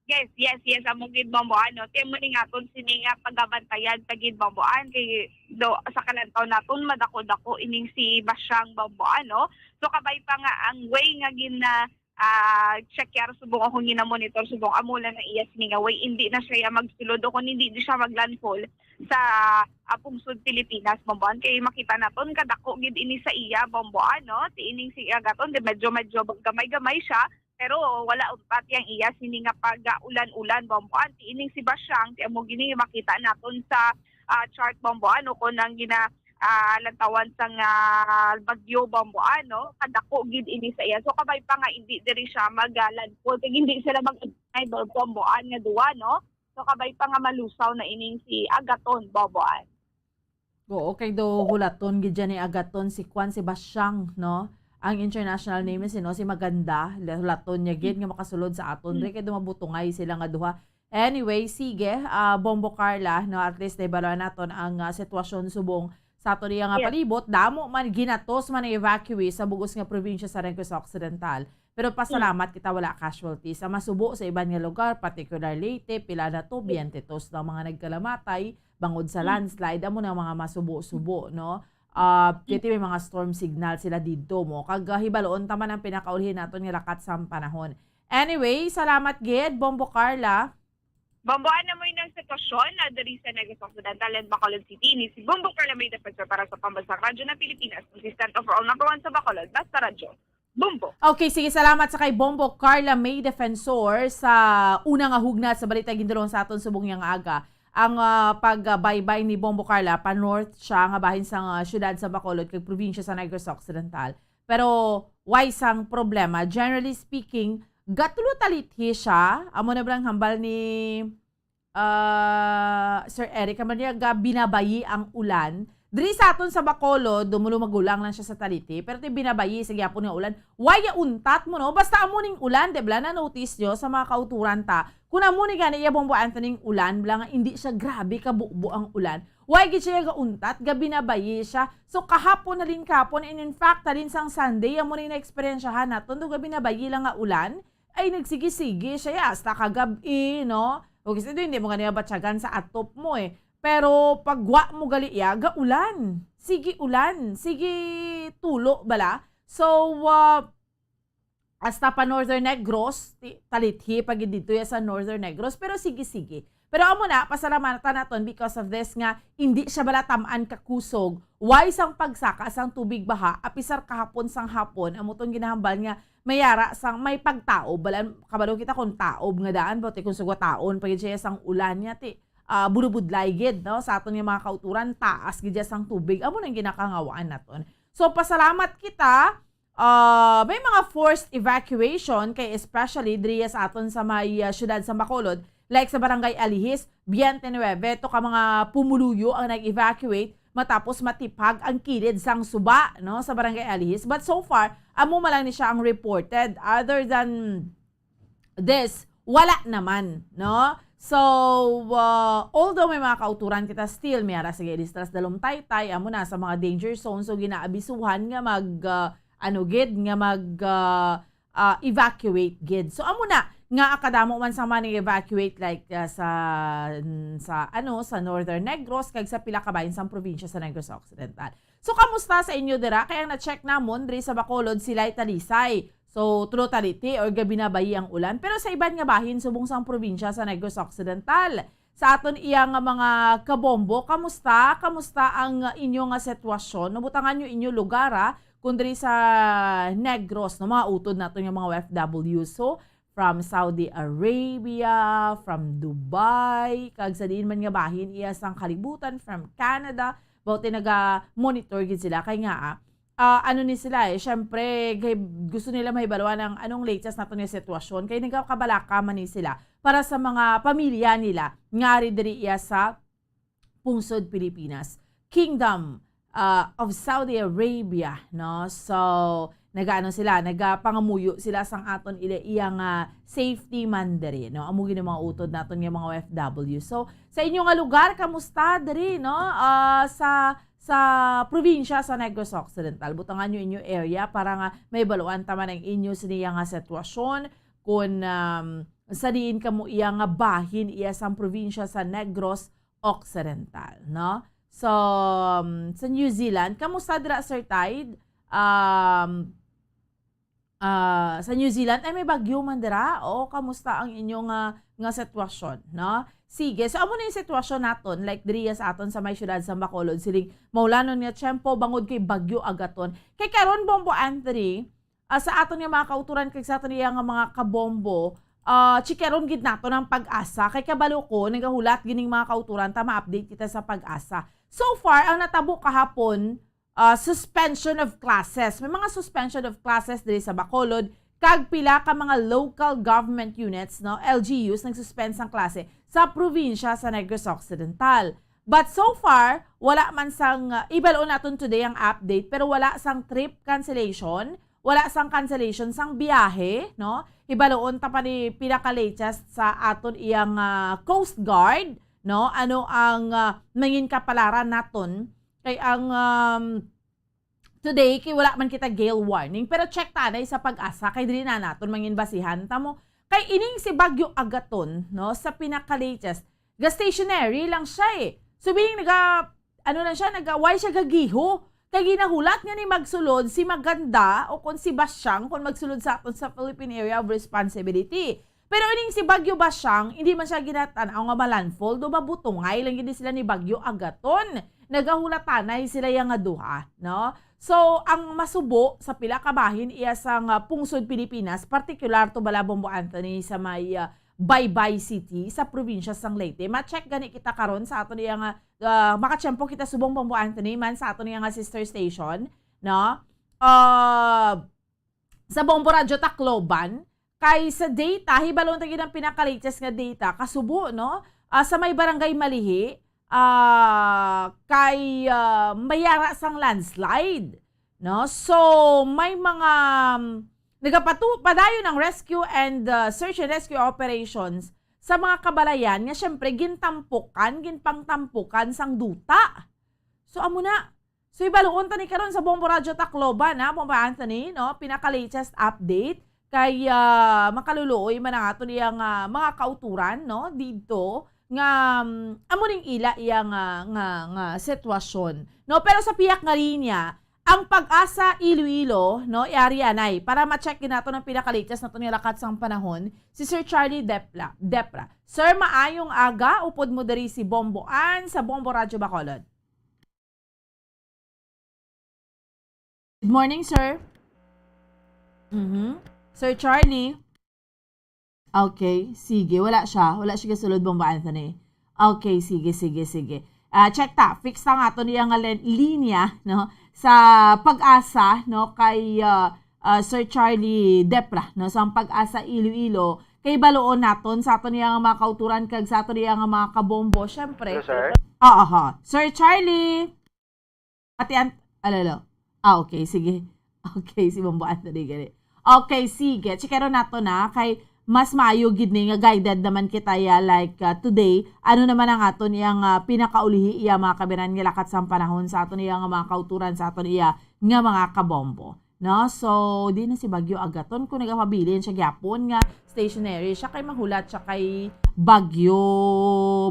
Yes, yes, yes, amo gid, Bombo, ano, ti amo ni nga aton sini nga pagabantayan pa gid, Bombo, an, kay do, sa kalantaw naton, madako-dako ining si Basyang, Bombo, ano. So, kabay pa nga ang way nga gina, ah, check yar subong akong gina-monitor subong amo lang na iya sini nga way, hindi na siya magsulod o kung hindi di siya maglandfall sa, ah, pungsod Pilipinas, Bombo, an, kay makita naton kadako gid ini sa iya, Bombo, ano, ti ining si Agaton, di medyo, medyo gamay-gamay siya, pero wala untat yang iya sini nga pag-ulan-ulan, Bombo, an, ti ining si Basyang, ti amo gini makita naton sa, ah, chart, Bombo, ano, kung ang gina, ah, lantawan sang, ah, bagyo, Bombo, ano, kadako gid ini sa iya. So, kabay pa nga hindi diri siya mag, ah, landfall, kay hindi sila mag, Bombo, an, nga duwa, no? So, kabay pa nga malusaw na ining si Agaton, Bombo, an. Oo, kay do hulaton gid dyan ni Agaton si Kwan, si Basyang, no? Ang international name is, you know, si Maganda. Hulaton niya gid nga makasulod sa aton, Mm. Re, kay do mabutungay sila nga duha. Anyway, sige, ah, Bombo Carla, no, at least nahibaluan naton ang, ah, sitwasyon subong sa aton iya nga Yes. palibot. Damo man ginatos man ang evacuee sa bugos nga probinsya sa Negros Occidental. Pero pasalamat Mm. kita wala casualties. Ang masubo sa iban nga lugar, particular Leyte, pila na to, Mm. biyente tos na mga nagkalamatay bangod sa Mm. landslide. Amo na mga masubo-subo, no? Ah, Mm. kaya may mga storm signal sila didto mo. Kag, ah, hibaloon ta man ang pinakaulhi naton nga lakat sang panahon. Anyway, salamat gid, Bombo Carla. Bombo, ano mo yung sitwasyon na diri sa Negros Occidental and Bacolod City? Ini si Bombo Carla May Defensor para sa Pambansang Radyo ng Pilipinas, consistent overall number one sa Bacolod, Basta Radyo. Bombo. Okay, sige, salamat sa kay Bombo Carla May Defensor sa una nga hugnat sa balita gindulong sa aton subong nga aga. Ang ah, pagbaybay ni Bombo Carla, pa-north siya nga bahin sa ah, siyudad sa Bacolod kag probinsya sa Negros Occidental. Pero why sang problema? Generally speaking, gatulo talithi siya. Amo na ba ang hambal ni ah, Sir Eric, amo niya ga binabayi ang ulan. Diri sa aton sa Bacolod, dumulo magulang lang siya sa talithi, pero ti binabayi sa gyapon nga ulan. Why ya untat mo, no? Basta amo ning ulan, di ba? Na-notice nyo sa mga kauturan ta. Kung amo ni gani iya Bombo Anthony ang ulan, bala nga hindi siya grabe kabubo ang ulan. Why gid siya gauntat, ga binabayi siya? So kahapon, halin kahapon, and in fact, halin sang Sunday, amo rin na-eksperyensyahan naton, do ga binabayi lang nga ulan, ay nagsigi-sige siya ya, hasta kagab-i, no? O kasi doon, hindi mo nga niya batyagan sa atop mo eh. Pero pag wa mo gali ya, gaulan. Sige ulan, sige tulo bala. So, ah, hasta pa Northern Negros, ti- talithi pa gid dito ya sa Northern Negros, pero sige-sige. Pero amo na, pasalamatan naton because of this nga hindi siya bala tam-an kakusog. Why sang pagsaka sang tubig baha, apisar kahapon sang hapon, amo tong ginahambal nga mayara sang may pagtaob. Balan, kabalo kita kung taob nga daan, but kung sugwataon pa gid siya sang ulan niya, ti, ah, bulubudlay gid, no? Sa aton nga mga kauturan, taas gid siya sang tubig. Amo nang ginakangawaan naton. So, pasalamat kita, ah, may mga forced evacuation, kay especially diri sa aton sa may ah, siyudad sa Bacolod, like sa Barangay Alihis, twenty-nine to ka mga pumuluyo ang nag-evacuate matapos matipag ang kilid sang suba, no, sa Barangay Alihis. But so far, amo man lang ni siya ang reported. Other than this, wala naman, no? So, uh, although may mga kauturan kita, still may ara sa Ilistras, Dalom Taytay, amo na sa mga danger zone, so ginaabisuhan nga mag uh, ano gid nga mag uh, uh, evacuate gid. So amo na nga akadamo man sa mga nag-evacuate, like uh, sa sa ano, sa Northern Negros kag sa pila ka bahin sang probinsya sa Negros Occidental. So kamusta sa inyo dira? Kay ang na-check namon diri sa Bacolod, sila'y talisay. So tulo talithi or gabi na bayi ang ulan, pero sa iban nga bahin subong sang probinsya sa Negros Occidental, sa aton iya nga mga kabombo, kamusta? Kamusta ang inyo nga sitwasyon? Nabutangan nyo inyo lugar, ah? Kung diri sa Negros, no, mga utod nato nga mga O F W. So, from Saudi Arabia, from Dubai, kag sa diin man nga bahin iya sang kalibutan, from Canada, bawti naga-monitor gid sila. Kay nga, ah, ah, ano ni sila eh, syempre, kay gusto nila mahibaluan ang anong latest nato nga sitwasyon. Kay nagakabalaka man ni sila para sa mga pamilya nila nga ari diri iya sa pungsod Pilipinas, Kingdom ah, of Saudi Arabia, no? So, nagaano sila, nagapangamuyo sila sang aton ila iya nga safety man diri, no? Amo gid ang mga utod naton nga mga O F W. So, sa inyo nga lugar, kamusta diri, no? Ah, sa sa probinsya sa Negros Occidental, butangan nyo inyo area para nga may baluan ta man ang inyo siniya nga sitwasyon, kung um, sa diin kamo iya nga bahin iya sang probinsya sa Negros Occidental, no? So, um, sa New Zealand, kamusta dira, Sir Tide? Um, ah, sa New Zealand, ay may bagyo man dira? O kamusta ang inyo nga, nga sitwasyon, no? Sige, so amo na yung sitwasyon naton, like diri sa aton sa may syudad sa Bacolod, siling maulanon nga tiyempo, bangod kay bagyo agaton. Kay karon, Bombo Anthony, ah, sa aton nga mga kauturan kag sa aton iya nga mga kabombo, ah, chikaron gid naton ang pag-asa. Kay kabalo ko, nagahulat gining mga kauturan ta ma-update kita sa pag-asa. So far, ang natabo kahapon, ah, suspension of classes. May mga suspension of classes diri sa Bacolod, kag pila ka mga local government units, no, L G Us, nag-suspend sang klase sa probinsya sa Negros Occidental. But so far, wala man sang, ah, ibaloon naton today ang update, pero wala sang trip cancellation, wala sang cancellation sang biyahe, no? Ibaloon ta pa ni pila ka latest sa aton iyang ah, Coast Guard, no? Ano ang ah, mangin kapalaran naton? Kay ang um, today, kay wala man kita gale warning, pero check ta anay sa pag-asa, kay dili na naton mangin basihan ta mo. Kay ining si Bagyo Agaton, no, sa pinaka-latest, ga-stationary lang siya eh. So, meaning naga, ano lang siya, naga, why siya gagiho? Kay ginahulat nga ni magsulod si Maganda o kung si Basyang kung magsulod sa aton sa Philippine Area of Responsibility. Pero ining si Bagyo Basyang, hindi man siya ginatan-aw nga malandfall, do mabutungay lang gid sila ni Bagyo Agaton. Nagahulatanay sila yang nga duha, no? So, ang masubo sa pila ka bahin iya sa nga pungsod Pilipinas, partikular to bala, Bombo Anthony, sa may, ah, Baybay City, sa probinsya sang Leyte. Ma-check gani kita karon sa aton iya nga, ah, makatiyempo kita subong, Bombo Anthony, man sa aton iya nga sister station, no? Ah, sa Bombo Radyo Tacloban, kay sa data, hibalo ta gid ang pinaka-latest nga data, kasubo, no? Ah, sa may Barangay Malihi, ah, kay, ah, may ara sang landslide, no? So, may mga, um, nagapatu-, padayon ang rescue and, ah, search and rescue operations sa mga kabalayan nga, syempre, gintampukan, ginpangtampukan sang duta. So, amo na. So, ibaluon ta ni karon sa Bombo Radyo Tacloban, ha, Bombo Anthony, no? Pinaka-latest update kay, ah, makaluluoy man ang aton iya nga mga kauturan, no? Didto nga, um, amo ning ila iya nga, nga, nga sitwasyon, no? Pero sa pihak nga linya, ang PAGASA Iloilo, no, yari anay. Para ma-check gid naton ang pinaka-latest naton nga lakat sang panahon, si Sir Charlie Depla, Depra. Sir, maayong aga, upod mo diri si Bombo Ann sa Bombo Radyo Bacolod. Good morning, sir. Mhm. Sir Charlie? Okay, sige. Wala siya. Wala siya gasulod, Bombo Anthony. Okay, sige, sige, sige. Ah, check ta. Fix ta nga aton iya nga len-, linya, no? Sa PAGASA, no? Kay, ah, ah, Sir Charlie Depra, no? Sa PAGASA Iloilo. Kay baluon naton sa aton iya nga mga kauturan kag sa aton iya nga mga kabombo, syempre. Hello, sir. Oo, ho. Sir Charlie. Pati an-, alala. Ah, okay, sige. Okay, si Bombo Anthony gali. Okay, sige. Chikero nato na kay mas maayo gid ni nga guided naman kita ya, like, ah, today. Ano naman ang aton iya nga pinakaulihi iya, mga kabiran, nga lakat sang panahon sa aton iya nga mga kauturan, sa aton iya nga mga kabombo, no? So, di na si Bagyo Agaton kung nagapabilin siya gyapon nga stationary siya kay mahulat siya kay Bagyo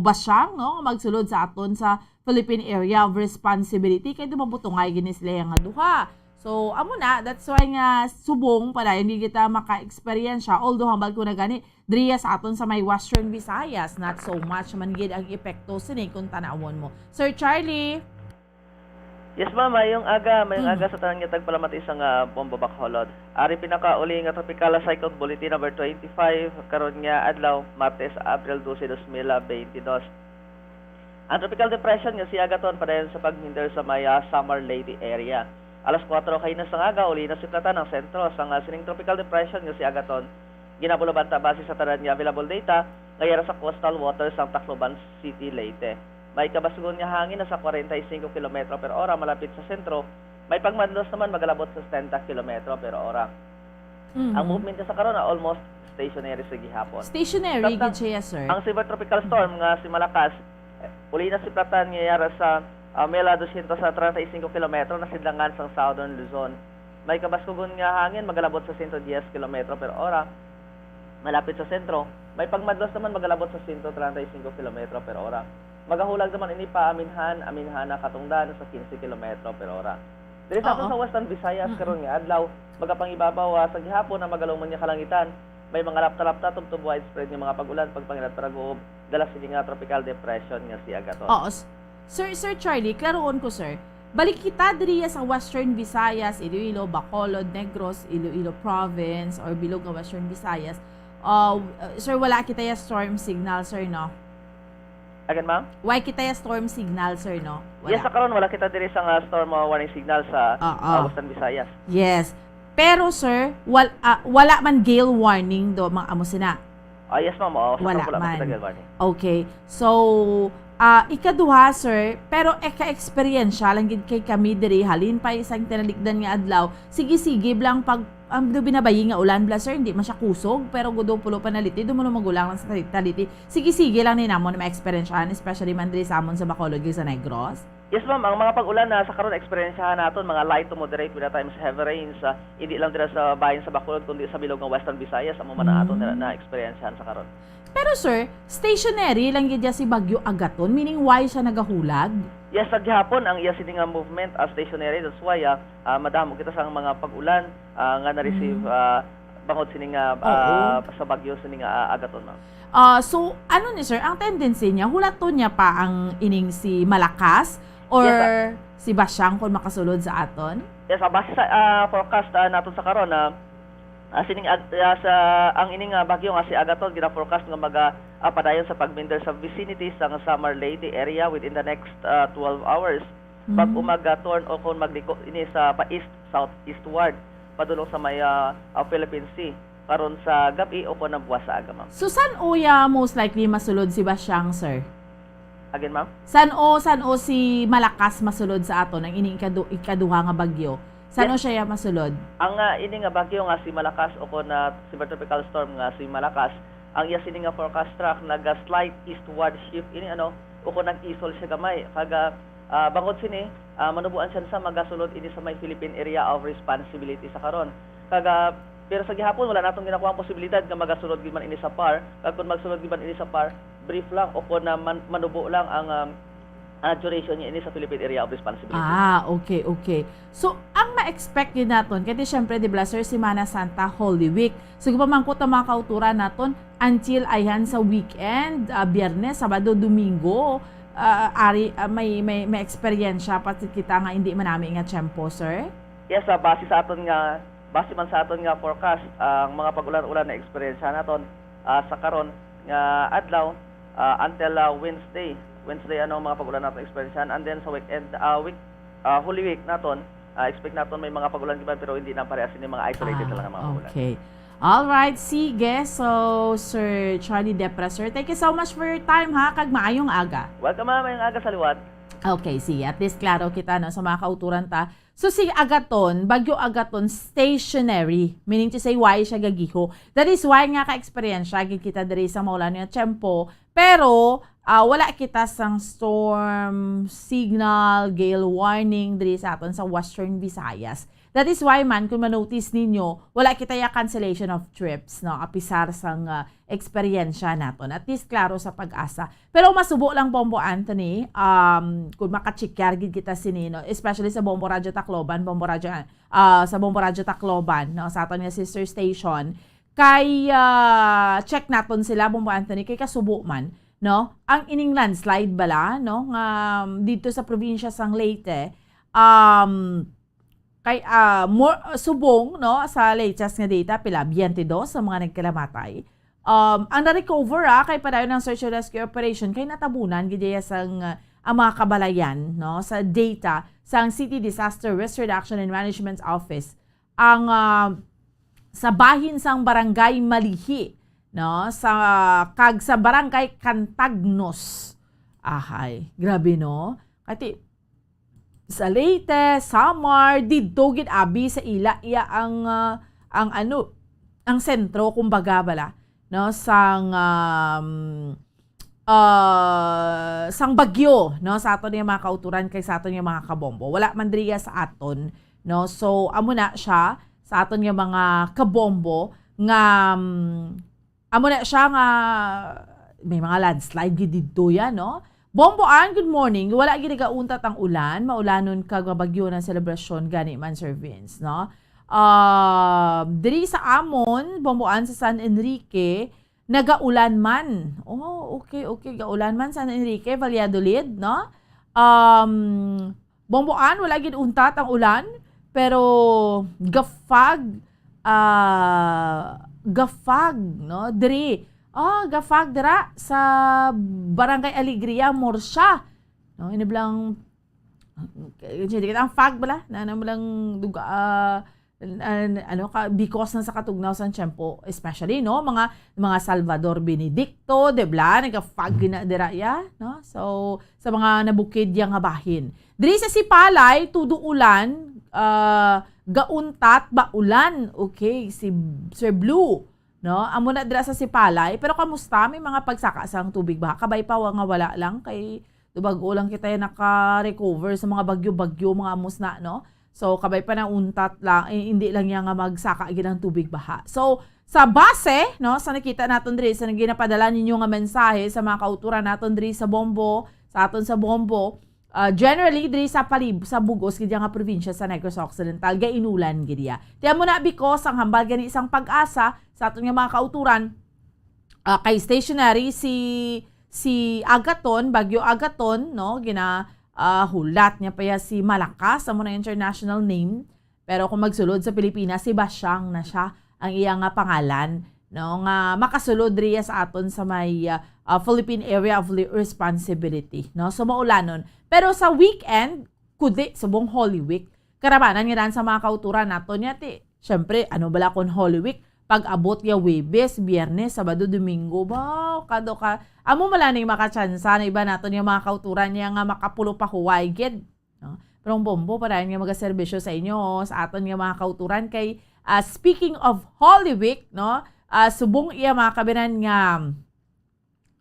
Basyang, no? Magsulod sa aton sa Philippine Area of Responsibility, kay dumabutungay gini sila yang nga duha. So, amo na, that's why nga subong padayon gid kita maka-eksperyensya, although hambal ko na gani, diriya sa aton sa may Western Visayas, not so much man gid ang epekto sini kung tanawon mo. Sir Charlie? Yes, ma'am. Mayong aga. Mayong Mm. aga sa tanan nga tagpalamati sa nga Bombo Bacolod. Ari pinakauli nga tropical cyclone bulletin number twenty-five, karon nga adlaw, Martes, April dose, dos mil bente dos. Ang tropical depression nga si Agaton padayon sa paghinder sa may, ah, Samar Leyte area. Alas kuwatro kaina sang aga, uli na siplatan ang sentro sang, ah, sining tropical depression nga si Agaton. Ginabulabanta base sa tanan nga available data nga yara sa coastal waters sang Tacloban City, Leyte. May kabasgon nga hangin na sa kwarenta y singko kilometro per ora malapit sa sentro, may pagmadlos naman magalabot sa setenta kilometro per ora. Mhm. Ang movement niya sa karon na almost stationary sa gihapon. Stationary Samtang gid siya, sir. Ang severe tropical storm nga si Malakas, eh, uli na siplatan nga yara sa, ah, mil dosyentos treinta y cinco kilometro na sidlangan sang Southern Luzon. May kabaskugon nga hangin magalabot sa sento diyes kilometro per ora malapit sa sentro. May pagmadlos naman magalabot sa sento treinta y cinco kilometro per ora. Magahulag naman ini pa aminhan, aminhan na katungdan sa quince kilometro per ora. Diri sa aton Oo. sa Western Visayas Mm-mm. karon nga adlaw, magapangibabaw, ah, sa gihapon ang magalumon nga kalangitan. May mga lapta-lapta tubtob widespread nga mga pag-ulan, pagpanginat paraguob, dala sini nga tropical depression nga si Agaton. Oo, s-, Sir, Sir Charlie, klaroon ko, sir. Balik kita diriya sa Western Visayas, Iloilo, Bacolod, Negros, Iloilo Province, or bilog nga Western Visayas. Uh, sir, wala kita ya storm signal, sir, no? Again, ma'am? Wala kita ya storm signal, sir, no? Wala. Yes, sa karon wala kita diri sa nga storm, uh, warning signal sa, Oo. uh, Western Visayas. Yes. Pero, sir, wal-, ah, wala man gale warning do, mga amo sina? Ah, yes, ma'am. Oo, sa Wala karon wala man. man kita gale warning. Okay. So, ah, ikaduha, sir, pero eka-eksperyensya lang gid kay kami diri, halin pa isang tinalikdan nga adlaw, sige-sige lang pag, ang do binabayi nga ulan bla, sir, hindi man siya kusog, pero gudo pulo pa naliti, dumulo magulang lang sa tali-, taliti. Sige-sige lang ni namon na ma-eksperyensyahan, especially man diri sa amon sa Bacolod, kag sa Negros. Yes, ma'am. Ang mga pag-ulan na sa karon eksperyensyahan naton, mga light to moderate with at times heavy rains, ah, hindi lang dira sa bahin sa Bacolod, kundi sa bilog nga Western Visayas, amo man ang aton na, Mm. na eksperyensyahan sa karon. Pero, sir, stationary lang gid siya si Bagyo Agaton, meaning why siya nagahulag? Yes, sa gihapon, ang iya sini nga movement, ah, stationary, that's why, ah, ah, madamo kita sa mga pag-ulan, ah, nga na-receive, Mm. ah, bangod sini nga, Oo. ah, sa bagyo sini nga, ah, Agaton, ma'am. Ah, so, ano ni sir, ang tendency niya, hulaton niya pa ang ining si Malakas or Yes, sir. si Basyang kung makasulod sa aton? Yes, ah, base sa, ah, forecast, ah, naton sa karon, ah, ah, sining ag-, ah, sa, ang ining, ah, bagyo nga si Agaton, gina-forecast nga maga-, ah, padayon sa pagminder sa vicinity sang Samar Leyte area within the next, ah, twelve hours. Bag-o Mm. mag, ah, turn o kung magliko ini sa pa-east, southeastward, padulong sa may, ah, ah, Philippine Sea, karon sa gab-i o kung ang buwas sa aga, ma'am. So, san-o ya most likely masulod si Basyang, sir? Again, ma'am? San-o, san-o si Malakas masulod sa aton, ang ining ikadu-, ikaduha nga bagyo? San-o Yes. siya ya masulod? Ang, ah, ini nga bagyo nga si Malakas o kung, ah, Super Tropical Storm nga si Malakas, ang iya sini nga forecast track naga-slight eastward shift ini, ano, o kung nag-isol siya gamay. Kag, ah, ah, bangod sini, ah, manubuan siya sa magasulod ini sa may Philippine Area of Responsibility sa karon. Kag, ah, pero sa gihapon, wala natong ginakuha ang posibilidad nga magasulod gid man ini sa par. Kag kung magsulod gid man ini sa par, brief lang o kung na man-, manubo lang ang, um, ah, duration niya ini sa Philippine Area of Responsibility. Ah, okay, okay. So, ang ma-expect gid naton, kay di syempre, di ba, sir, Semana Santa, Holy Week. So, gipamangkot ang mga kauturan naton, until ayan sa weekend, ah, Biyernes, Sabado, Domingo, ah, ari, ah, may, may, may eksperyensya pa kita nga hindi manami nga tiyempo, sir? Yes, ah, base sa aton nga, base man sa aton nga forecast, ang mga pag-ulan-ulan na eksperyensya naton, ah, sa karon nga adlaw, ah, until, ah, Wednesday. Wednesday, ano, ang mga pag-ulan naton eksperyensyahan. And then sa weekend, ah, week, ah, Holy Week naton, ah, expect naton may mga pag-ulan gid man, pero hindi na parehas, hindi, mga isolated Ah, na lang ang mga pag-ulan. Okay. All right, sige. So, Sir Charlie Depra, sir, thank you so much for your time, ha, kag maayong aga. Welcome, ma'am. Maayong aga sa liwat. Okay, sige. At least klaro kita, no, sa mga kauturan ta. So, si Agaton, Bagyo Agaton, stationary. Meaning to say, why siya gagiho. That is why nga ka-eksperyensya gid kita diri sa maulan nga tiyempo. Pero, ah, wala kita sang storm signal, gale warning diri sa aton sa Western Visayas. That is why man, kung ma-notice ninyo, wala kita ya cancellation of trips, no? Apisar sang, ah, eksperyensya naton. At least klaro sa PAGASA. Pero masubo lang, Bombo Anthony, um, kung makachikyar gid kita sini, no? Especially sa Bombo Radyo Tacloban, Bombo Radyo, ah, sa Bombo Radyo Tacloban, no? Sa aton nga sister station, kay, ah, check naton sila, Bombo Anthony, kay kasubo man, no? Ang ining landslide bala, no? Nga, um, dito sa probinsya sang Leyte, um, kay, ah, more, ah, subong, no, sa latest nga data, pila, twenty-two sa mga nagkalamatay. Um, ang na-recover, ah, kay padayon ang search and rescue operation kay natabunan gid iya sang, ah, ang mga kabalayan, no, sa data sang City Disaster Risk Reduction and Management Office. Ang, ah, sa bahin sang Barangay Malihi, no, sa, kag sa Barangay Cantagnos. Ahay, grabe, no? Kati, sa Leyte, Samar, didto gid abi sa ila iya ang, ah, ang ano, ang sentro, kumbaga bala, no, sang, um, ah, sang bagyo, no, sa aton nga mga kauturan kay sa aton nga mga kabombo. Wala man diriya sa aton, no. So, amo na siya sa aton nga mga kabombo nga, um, Amo na siya nga may mga landslide gid didto yan, no? Bomboan, good morning. Wala gid nagauntat ang ulan, maulanon kag mabagyo ang selebrasyon gani man, Sir Vince, no? Ah, diri sa amon, Bomboan sa San Enrique, nagaulan man. Oh, okay, okay. Gaulan man San Enrique, Valladolid, no? Um, Bomboan, wala gid untat ang ulan, pero gafag, ah, gafag, no? Diri. Oh, gafag dira sa Barangay Alegria, Murcia. No, ini blang, hindi kita ang fag bala, na, na mo lang duga, ah, an-, ano ka, because na sa katugnaw sang tiyempo, especially, no, mga, mga Salvador Benedicto, di ba? Nagafag gina dira ya, no? So, sa mga nabukid ya nga bahin. Diri sa Sipalay, tudo ulan, ah, gauntat ba ulan? Okay, si Sir Blue, no? Amo na dira sa Sipalay, pero kamusta? May mga pagsaka sang tubig ba? Kabay pa wa-, nga wala lang kay do bag-o lang kita ya naka-recover sa mga bagyo-bagyo, mga amos na, no? So, kabay pa na untat lang, eh, hindi lang yan nga magsaka gid ang tubig baha. So, sa base, no, sa nakita naton diri, sa ginapadala ninyo nga mensahe sa mga kauturan naton diri sa Bombo, sa aton sa Bombo, Ah, generally, diri sa palib-, sa bug-os gid nga probinsya sa Negros Occidental, gainulan gid iya. Tiyan mo na, because ang hambal gani sang PAGASA sa aton nga mga kauturan, ah, kay stationary si, si Agaton, Bagyo Agaton, no? Gina, ah, hulat niya pa iya si Malakas, amo na international name. Pero kung magsulod sa Pilipinas, si Basyang na siya ang iya nga pangalan, no, nga makasulod riya sa aton sa may, ah, ah, Philippine Area of Li-, Responsibility, no? So, maulanon. Pero sa weekend, kundi subong Holy Week, karabanan nga daan sa mga kauturan nato niya, ti, syempre, ano bala kung Holy Week? Pag-abot ya Huwebes, Biyernes, Sabado, Domingo, ba, kado ka, amo mala ning makachansa na iba naton nga mga kauturan niya nga makapulo pa huway gid, no? Pero ang bombo, para nga magaserbisyo sa inyo, sa aton nga mga kauturan, kay, ah, speaking of Holy Week, no, ah, subong iya, mga kabinan, nga,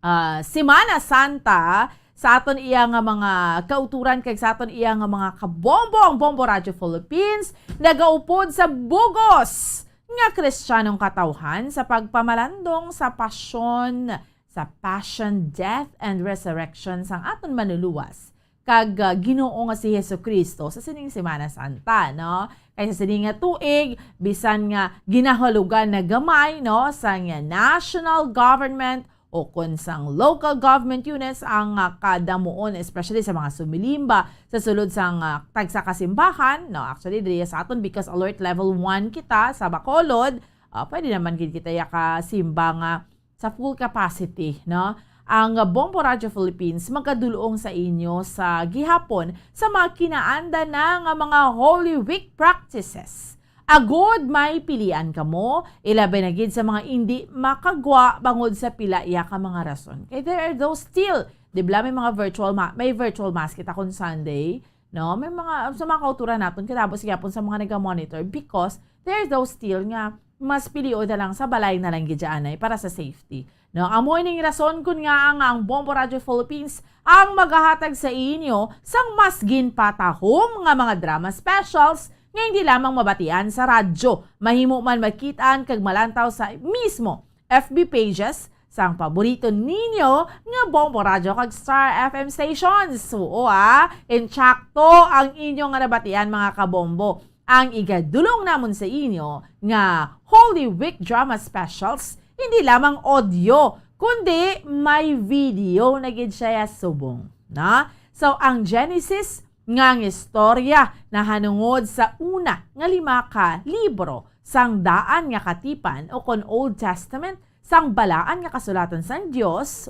ah, Semana Santa, sa aton iya nga mga kauturan kag sa aton iya nga mga kabombo, ang Bombo Radyo Philippines nagaupod sa bugos nga Kristiyanong katawhan sa pagpamalandong sa pasyon, sa passion, death, and resurrection sang aton Manluluwas kag, ah, Ginoo nga si Jesu-Cristo sa sining Semana Santa, no? Kay sa sini nga tuig, bisan nga ginahulugan na gamay, no, sang national government o kon sang local government units ang, ah, kadamuon, especially sa mga sumilimba sa sulod sang, ah, tagsa ka simbahan, no? Actually, diri sa aton, because alert level one kita sa Bacolod, ah, pwede naman gid kita yakasimba nga sa full capacity, no? Ang Bombo Radyo Philippines magadulong sa inyo sa gihapon sa mga kinaanda na nga mga Holy Week practices. Agod may pilian kamo, ilabi na gid sa mga indi makagwa bangod sa pila iya ka mga rason. Kay there are those still, di ba, may mga virtual ma-, may virtual mass kita kon Sunday, no? May mga, sa mga kauturan naton, kadabos gyapon sa mga naga-monitor because there are those still nga mas pilion na lang sa balay na lang gid dyan ay para sa safety. No, amo ining rason kun ngaa nga ang Bombo Radyo Philippines ang magahatag sa inyo sang mas ginpatahom nga mga drama specials nga hindi lamang mabatian sa radyo, mahimo man makitaan kag malantaw sa mismo F B pages sang paborito ninyo nga Bombo Radyo kag Star F M stations. Oo, ah, insakto ang inyo nga nabatian, mga kabombo. Ang igadulong namon sa inyo nga Holy Week Drama Specials, hindi lamang audio, kundi may video na gid siya subong, na? So, ang Genesis nga ang istorya nahanungod sa una nga lima ka libro sang Daan nga Katipan, o kon Old Testament, sang Balaan nga Kasulatan sang Dios,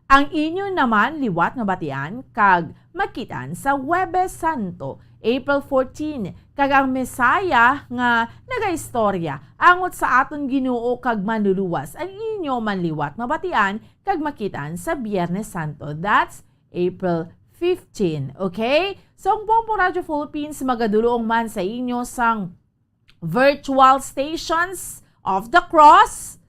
ang inyo naman liwat nga batian kag makitaan sa Huwebes Santo, April fourteen, kag ang Messiah nga nagaistorya angot sa aton Ginoo kag Manluluwas, ang inyo man liwat nga batian kag makitaan sa Biyernes Santo, that's April fifteen. Okay? So, ang Bombo Radyo Philippines magadulong man sa inyo sang virtual stations of the cross.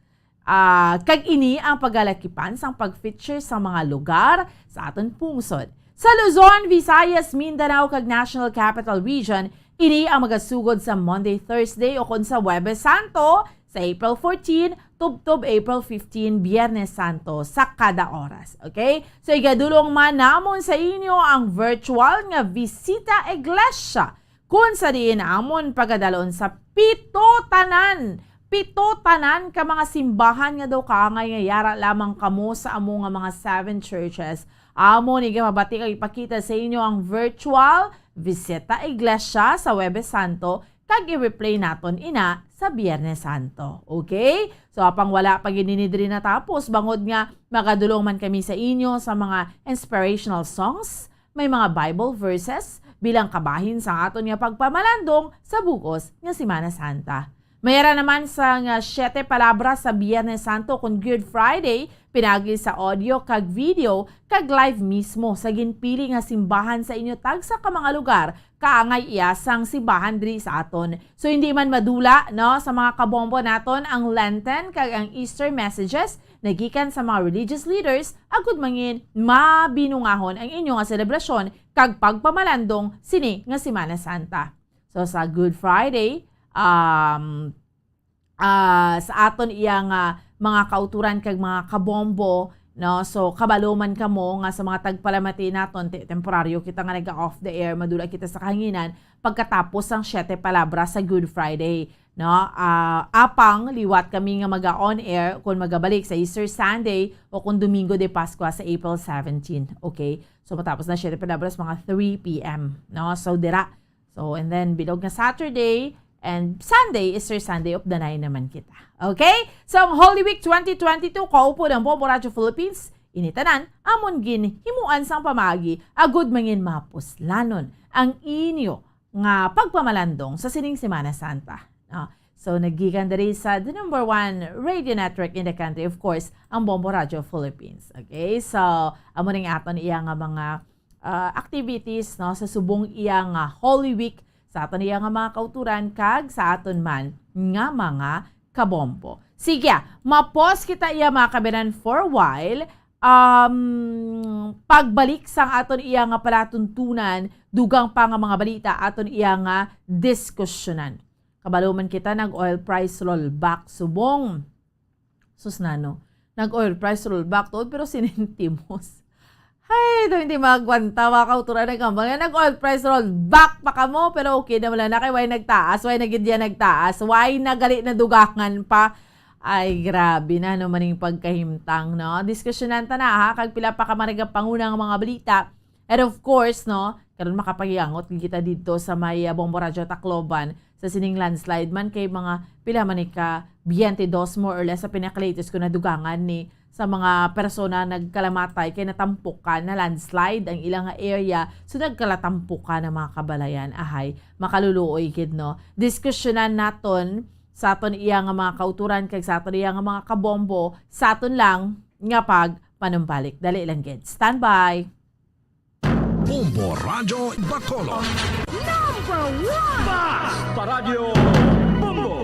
Ah, kag ini ang pagalakipan sang pag-feature sa mga lugar sa aton pungsod. Sa Luzon, Visayas, Mindanao, kag National Capital Region, ini ang magasugod sa Monday, Thursday, o kon sa Huwebes Santo, sa April fourteen, tubtob April fifteen, Biyernes Santo, sa kada oras. Okay? So, igadulong man namon sa inyo ang virtual nga Visita Iglesia, kun sa diin amon pagadalon sa pito tanan, pito tanan ka mga simbahan nga daw kaangay nga yara lamang kamo sa amo nga mga seven churches. Amo ni ginpabati kag ipakita sa inyo ang virtual Visita Iglesia sa Huwebes Santo, kag i-replay naton ina sa Biyernes Santo. Okay? So, apang wala pa gid ini diri natapos, bangod nga magadulong man kami sa inyo sa mga inspirational songs, may mga Bible verses bilang kabahin sa aton nga pagpamalandong sa bugos nga Semana Santa. May ara naman sang, ah, siete palabras sa Biyernes Santo kon Good Friday, pinagi sa audio kag video, kag live mismo sa ginpili nga simbahan sa inyo tagsa ka mga lugar, kaangay iya sang simbahan diri sa aton. So, hindi man madula, no, sa mga kabombo naton ang Lenten kag ang Easter messages nagikan sa mga religious leaders, agud mangin mabinungahon ang inyo nga selebrasyon kag pagpamalandong sini nga Semana Santa. So, sa Good Friday, um, ah, sa aton iya nga mga kauturan kag mga kabombo, no? So, kabalo man kamo nga sa mga tagpalamati naton, te-, temporaryo kita nga naga-off the air, madula kita sa kahanginan pagkatapos sang Siete Palabras sa Good Friday, no? Ah, apang liwat kami nga maga-on air kung magabalik sa Easter Sunday o kung Domingo de Pascua sa April seventeen, okay? So, matapos na Siete Palabras, mga three p m, no? So, dira. So, and then, bilog nga Saturday and Sunday, Easter Sunday, updanay naman kita. Okay? So, ang Holy Week twenty twenty-two, kaupo ng Bombo Radio Philippines, ini tanan, amon ginhimuan sang pamaagi, agud mangin mapuslanon ang inyo nga pagpamalandong sa sining Semana Santa. No? So, nagikan diri sa the number one radio network in the country, of course, ang Bombo Radio Philippines. Okay? So, amo ning aton iya nga mga, ah, activities, no, sa subong iya nga Holy Week, sa aton iya nga mga kauturan, kag sa aton man nga mga kabombo. Sige, ah, mapos kita iya, mga kabayan, for a while. Um, pagbalik sang aton iya nga palatuntunan, dugang pa nga mga balita aton iya nga diskusyonan. Kabalo man kita, nag-oil price rollback subong. Sus, nano, nag-oil price rollback tuod, pero sinintimos. Hay, daw hindi magwanta, mga kauturan, nagkambal nga nag-oil price rollback pa kamo, pero okay na, wala na kay why nagtaas, why na gid yan nagtaas, why na gali na dugangan pa. Ay, grabe na, no, maning pagkahimtang, no? Diskusyonan ta na, ha, kag pila pa ka mga nagapanguna nga mga balita. And of course, no, karon makapagiangot gid kita didto sa may, ah, Bombo Radyo Tacloban, sa sining landslide man, kay mga pila man ni ka, twenty-two more or less sa pinaka-latest ko nadugangan ni sa mga persona nagkalamatay kay natampukan, na-landslide ang ilang nga area. So, nagkalatampukan ang mga kabalayan. Ahay, makaluluoy gid, no? Diskusyonan naton sa aton iya nga mga kauturan kag sa aton iya nga mga kabombo sa aton lang nga pagpanumbalik. Dali lang gid. Standby! Bombo Radyo Bacolod. Number one! Mas pa Radyo Bombo!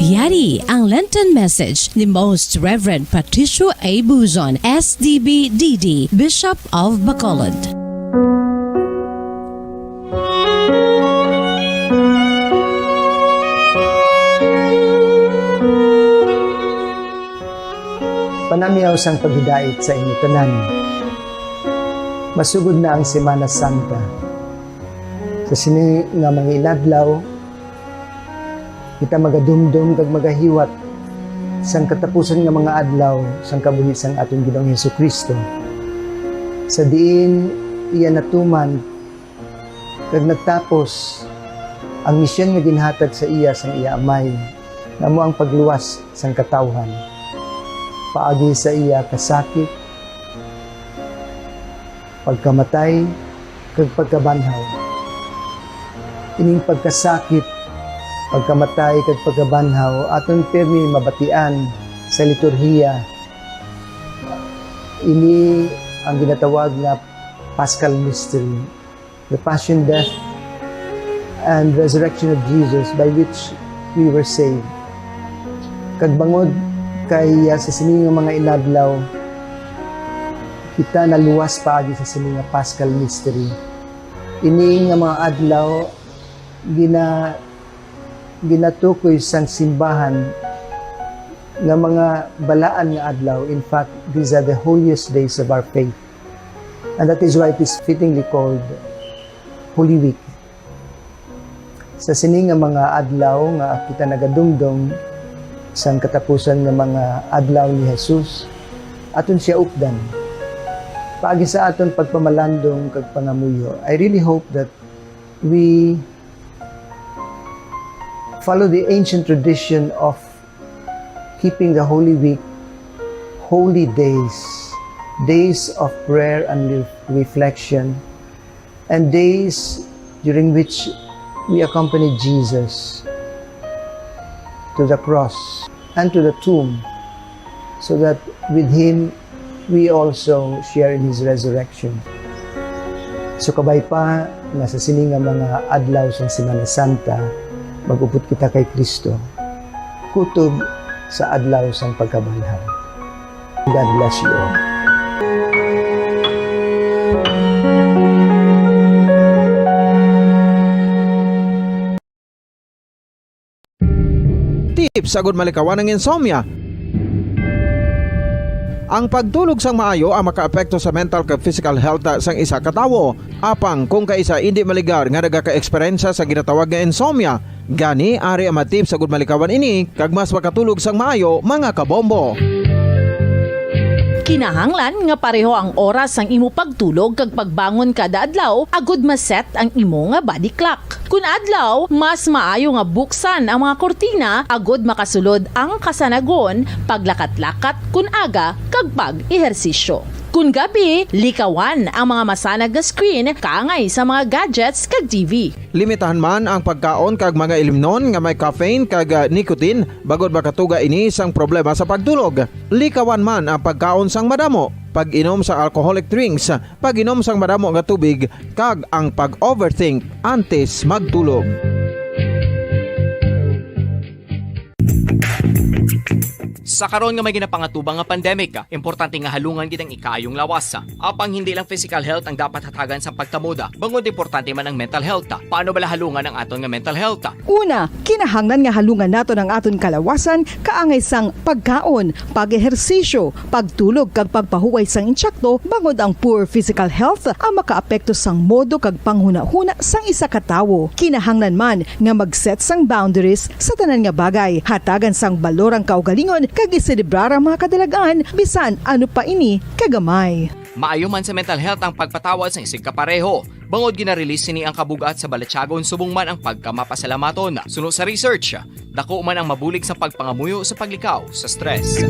Yari ang Lenten message ni Most Reverend Patricio A. Buzon, S D B D D, Bishop of Bacolod. Panamyaw sang paghidait sa inyo tanan. Masugod na ang Semana Santa. Sa sini nga mga inadlaw, kita magadumdom kag magahiwat sang katapusan nga mga adlaw sang kabuhi sang aton Ginoong Jesu-Cristo, sa diin iya natuman kag nagtapos ang misyon nga ginhatag sa iya sang iya Amay, nga amo ang pagluwas sang katawhan, paagi sa iya kasakit, pagkamatay, kag pagkabanhaw. Ining pagkasakit, pagkamatay, kag pagkabanhaw aton pirmi mabatian sa liturhiya. Ini ang ginatawag nga Paschal Mystery, the Passion, Death, and Resurrection of Jesus, by which we were saved. Kag bangod kay, ah, sa sini nga mga inadlaw, kita naluwas paagi sa sini nga Paschal Mystery. Ini nga mga adlaw, gina-, ginatukoy sang simbahan nga mga balaan nga adlaw. In fact, these are the holiest days of our faith. And that is why it is fittingly called Holy Week. Sa sini nga mga adlaw nga kita nagadumdom sang katapusan nga mga adlaw ni Jesus, aton siya updan. Paagi sa aton pagpamalandong kag pangamuyo, I really hope that we follow the ancient tradition of keeping the Holy Week, holy days, days of prayer and re-, reflection, and days during which we accompany Jesus to the cross and to the tomb, so that with him we also share in his resurrection. So, kabay pa nga sa sini nga mga adlaw sang Semana Santa, mag-upod kita kay Cristo, kutob sa adlaw sang pagkabanhaw. God bless you all. Tips agud malikawan ang insomnia. Ang pagtulog sang maayo ang makaapekto sa mental kag physical health sang isa ka tawo. Apang kung kaisa indi maligar nga nagaka-eksperyensya sa ginatawag nga insomnia, gani ari ang mga tips agud malikawan ini kag mas makatulog sang maayo, mga kabombo. Kinahanglan nga pareho ang oras sang imo pagtulog kag pagbangon kada adlaw agud ma-set ang imo nga body clock. Kun adlaw, mas maayo nga buksan ang mga kurtina agud makasulod ang kasanagon, paglakat-lakat kun aga, kag pag-ehersisyo. Kun gabi, likawan ang mga masanag nga screen kaangay sa mga gadgets kag T V. Limitahan man ang pagkaon kag mga ilimnon nga may caffeine kag, ah, nicotine, bangod makatuga ini sang problema sa pagtulog. Likawan man ang pagkaon sang madamo, pag-inom sa alcoholic drinks, pag-inom sang madamo nga tubig, kag ang pag-overthink antes magtulog. Sa karon nga may ginapangatubang nga pandemic, importante nga halungan gid ang ikaayong lawas. Apang hindi lang physical health ang dapat hatagan sa pagtamod, bangod importante man ang mental health. Paano bala halungan ang aton nga mental health? Una, kinahanglan nga halungan naton ang aton kalawasan kaangay sang pagkaon, pag-ehersisyo, pagtulog kag pagpahuway sang insakto, bangod ang poor physical health ang makaapekto sang modo kag panghunahuna sang isa ka tawo. Kinahanglan man nga mag-set sang boundaries sa tanan nga bagay, hatagan sang balor ang kaugalingon kag iselebrar ang mga kadalag-an, bisan ano pa ini kagamay. Maayo man sa mental health ang pagpatawad sang isigkapareho, bangod gina-release sini ang kabug-at sa balatyagon subong man ang pagkamapasalamaton. Suno sa research, dako man ang mabulig sa pagpangamuyo sa paglikaw sa stress.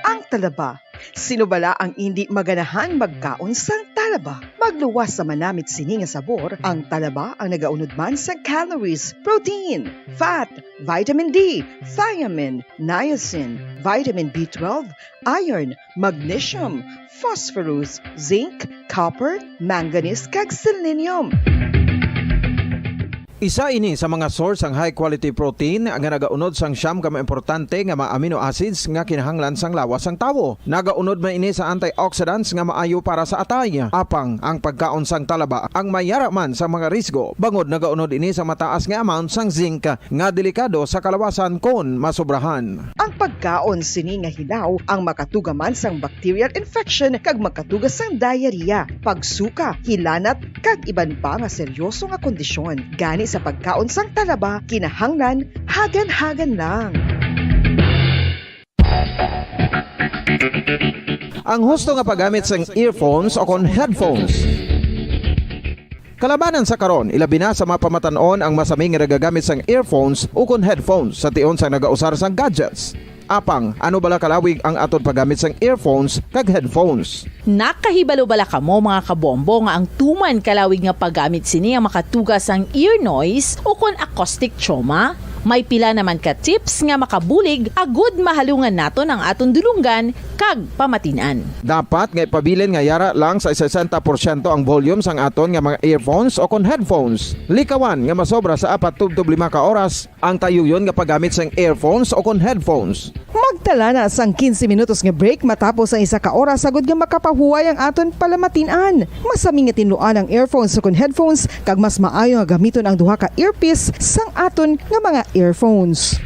Ang talaba. Sino bala ang indi maganahan magkaon sang talaba? Magluwas sa manamit sini nga sabor, ang talaba ang nagaunod man sa calories, protein, fat, vitamin D, thiamine, niacin, vitamin B twelve, iron, magnesium, phosphorus, zinc, copper, manganese, kag selenium. Isa ini sa mga source sang high quality protein nga nagaunod sang siyam ka mga importante nga mga amino acids nga kinahanglan sang lawas sang tawo. Nagaunod man ini sa antioxidants nga maayo para sa atay. Apang ang pagkaon sang talaba ang may yara man sa mga risgo, bangod nagaunod ini sa mataas nga amount sang zinc nga delikado sa kalawasan kon masobrahan. Ang pagkaon sini nga hilaw ang makatuga man sang bacterial infection kag magkatuga sang diarrhea, pagsuka, hilanat, kag iban pa nga seryoso nga kondisyon. Gani sa pagkaon sang talaba, kinahanglan hagan-hagan lang. Ang husto nga paggamit sang earphones o kon headphones. Kalabanan sa karon, ilabi na sa mga pamatan-on ang masami nga nagagamit sang earphones ukon headphones sa tion sang nagausar sang gadgets. Apang, ano bala kalawig ang aton paggamit sang earphones kag headphones? Nakahibalo bala kamo, mga kabombo, nga ang tuman kalawig nga paggamit sini ang makatuga sang ear noise ukon acoustic trauma? May pila naman ka tips nga makabulig agud mahalungan naton ang aton dulonggan kag pamatin-an. Dapat nga ipabilin nga yara lang sa sesenta porsyento ang volume sang aton nga mga earphones o kon headphones. Likawan nga masobra sa apat tubtob lima ka oras ang tayuyon nga paggamit sang earphones o kon headphones. Magtala na sang quince minutos nga break matapos ang isa ka oras, agud nga makapahuway ang aton palamatin-an. Masami nga tinluan ang earphones o kon headphones, kag mas maayo nga gamiton ang duha ka earpiece sang aton nga mga earphones.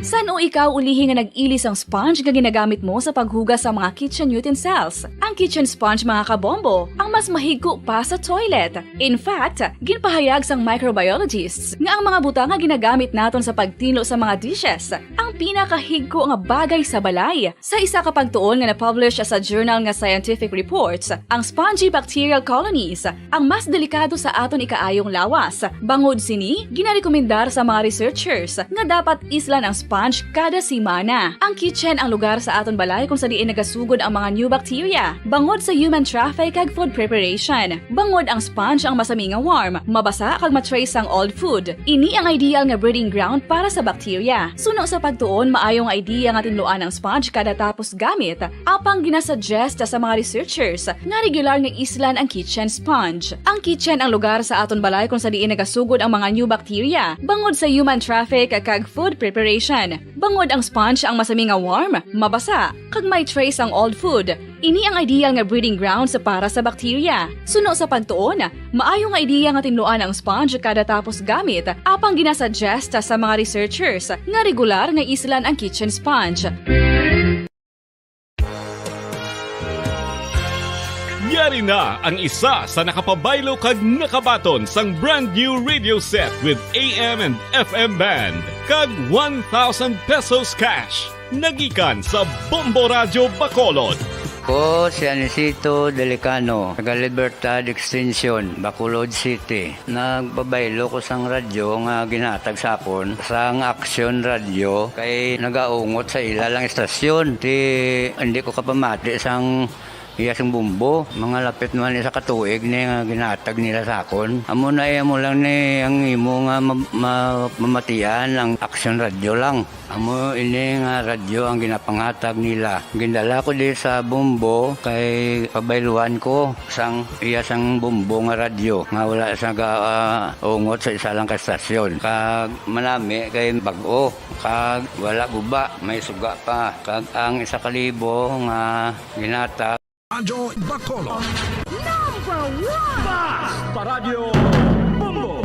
San-o ikaw ulihi nga nag-ili sang sponge nga ginagamit mo sa paghugas sa mga kitchen utensils? Ang kitchen sponge, mga kabombo, ang mas mahigko pa sa toilet. In fact, ginpahayag sang microbiologists nga ang mga butang nga ginagamit naton sa pagtinlo sa mga dishes ang pinakahigko nga bagay sa balay. Sa isa ka pagtuon nga na-publish sa journal nga Scientific Reports, ang spongy bacterial colonies ang mas delikado sa aton ikaayong lawas. Bangod sini, ginarekomendar sa mga researchers nga dapat islan ang sponge kada semana. Ang kitchen ang lugar sa aton balay kung sa diin nagasugod ang mga new bacteria, bangod sa human traffic kag food preparation. Bangod ang sponge ang masami nga warm, mabasa kag ma-trace sang old food. Ini ang ideal nga breeding ground para sa bacteria. Suno sa pagtuon, maayo nga idea nga tinluan ang sponge kada tapos gamit, apang ginasuggest sa mga researchers nga regular nga islan ang kitchen sponge. Ang kitchen ang lugar sa aton balay kung sa diin nagasugod ang mga new bacteria, bangod sa human traffic kag food preparation. Bangod ang sponge ang masami nga warm, mabasa, kag may trace ang old food, ini ang ideal nga breeding grounds para sa bakterya. Suno sa pagtuon, maayo nga ideya nga tinluan ang sponge kada tapos gamit, apang ginasuggest sa mga researchers nga regular nga islan ang kitchen sponge. Yari na ang isa sa nakapabaylo kag nakabaton sang brand new radio set with A M and F M band kag one thousand pesos cash nagikan sa Bombo Radio Bacolod. Ko si Anisito Delicano, taga Libertad Extension, Bacolod City. Nagpabaylo ko sang radyo nga ginhatag sa akon sang Action Radio kay nagaungot sa ila lang estasyon. Ti hindi ko kapamati sang iya sing bumbo. Mga lapit naman isa ka tuig ni nga ginhatag nila sa akon. Amo na iya mo lang ni ang imo nga ma- ma- mamatian ang Action Radio lang. Amo ini nga radyo ang ginapangatag nila. Gindala ko di sa Bombo kay pabayluan ko sang iya sang Bombo nga radyo nga wala sa ga, ah, ungot sa isa lang ka estasyon. Kag manami kay bag-o, kag wala guba, may suga pa. Kag ang isa ka libo nga ginatag Radyo Bacolod. Number one! Basta Radyo Bombo!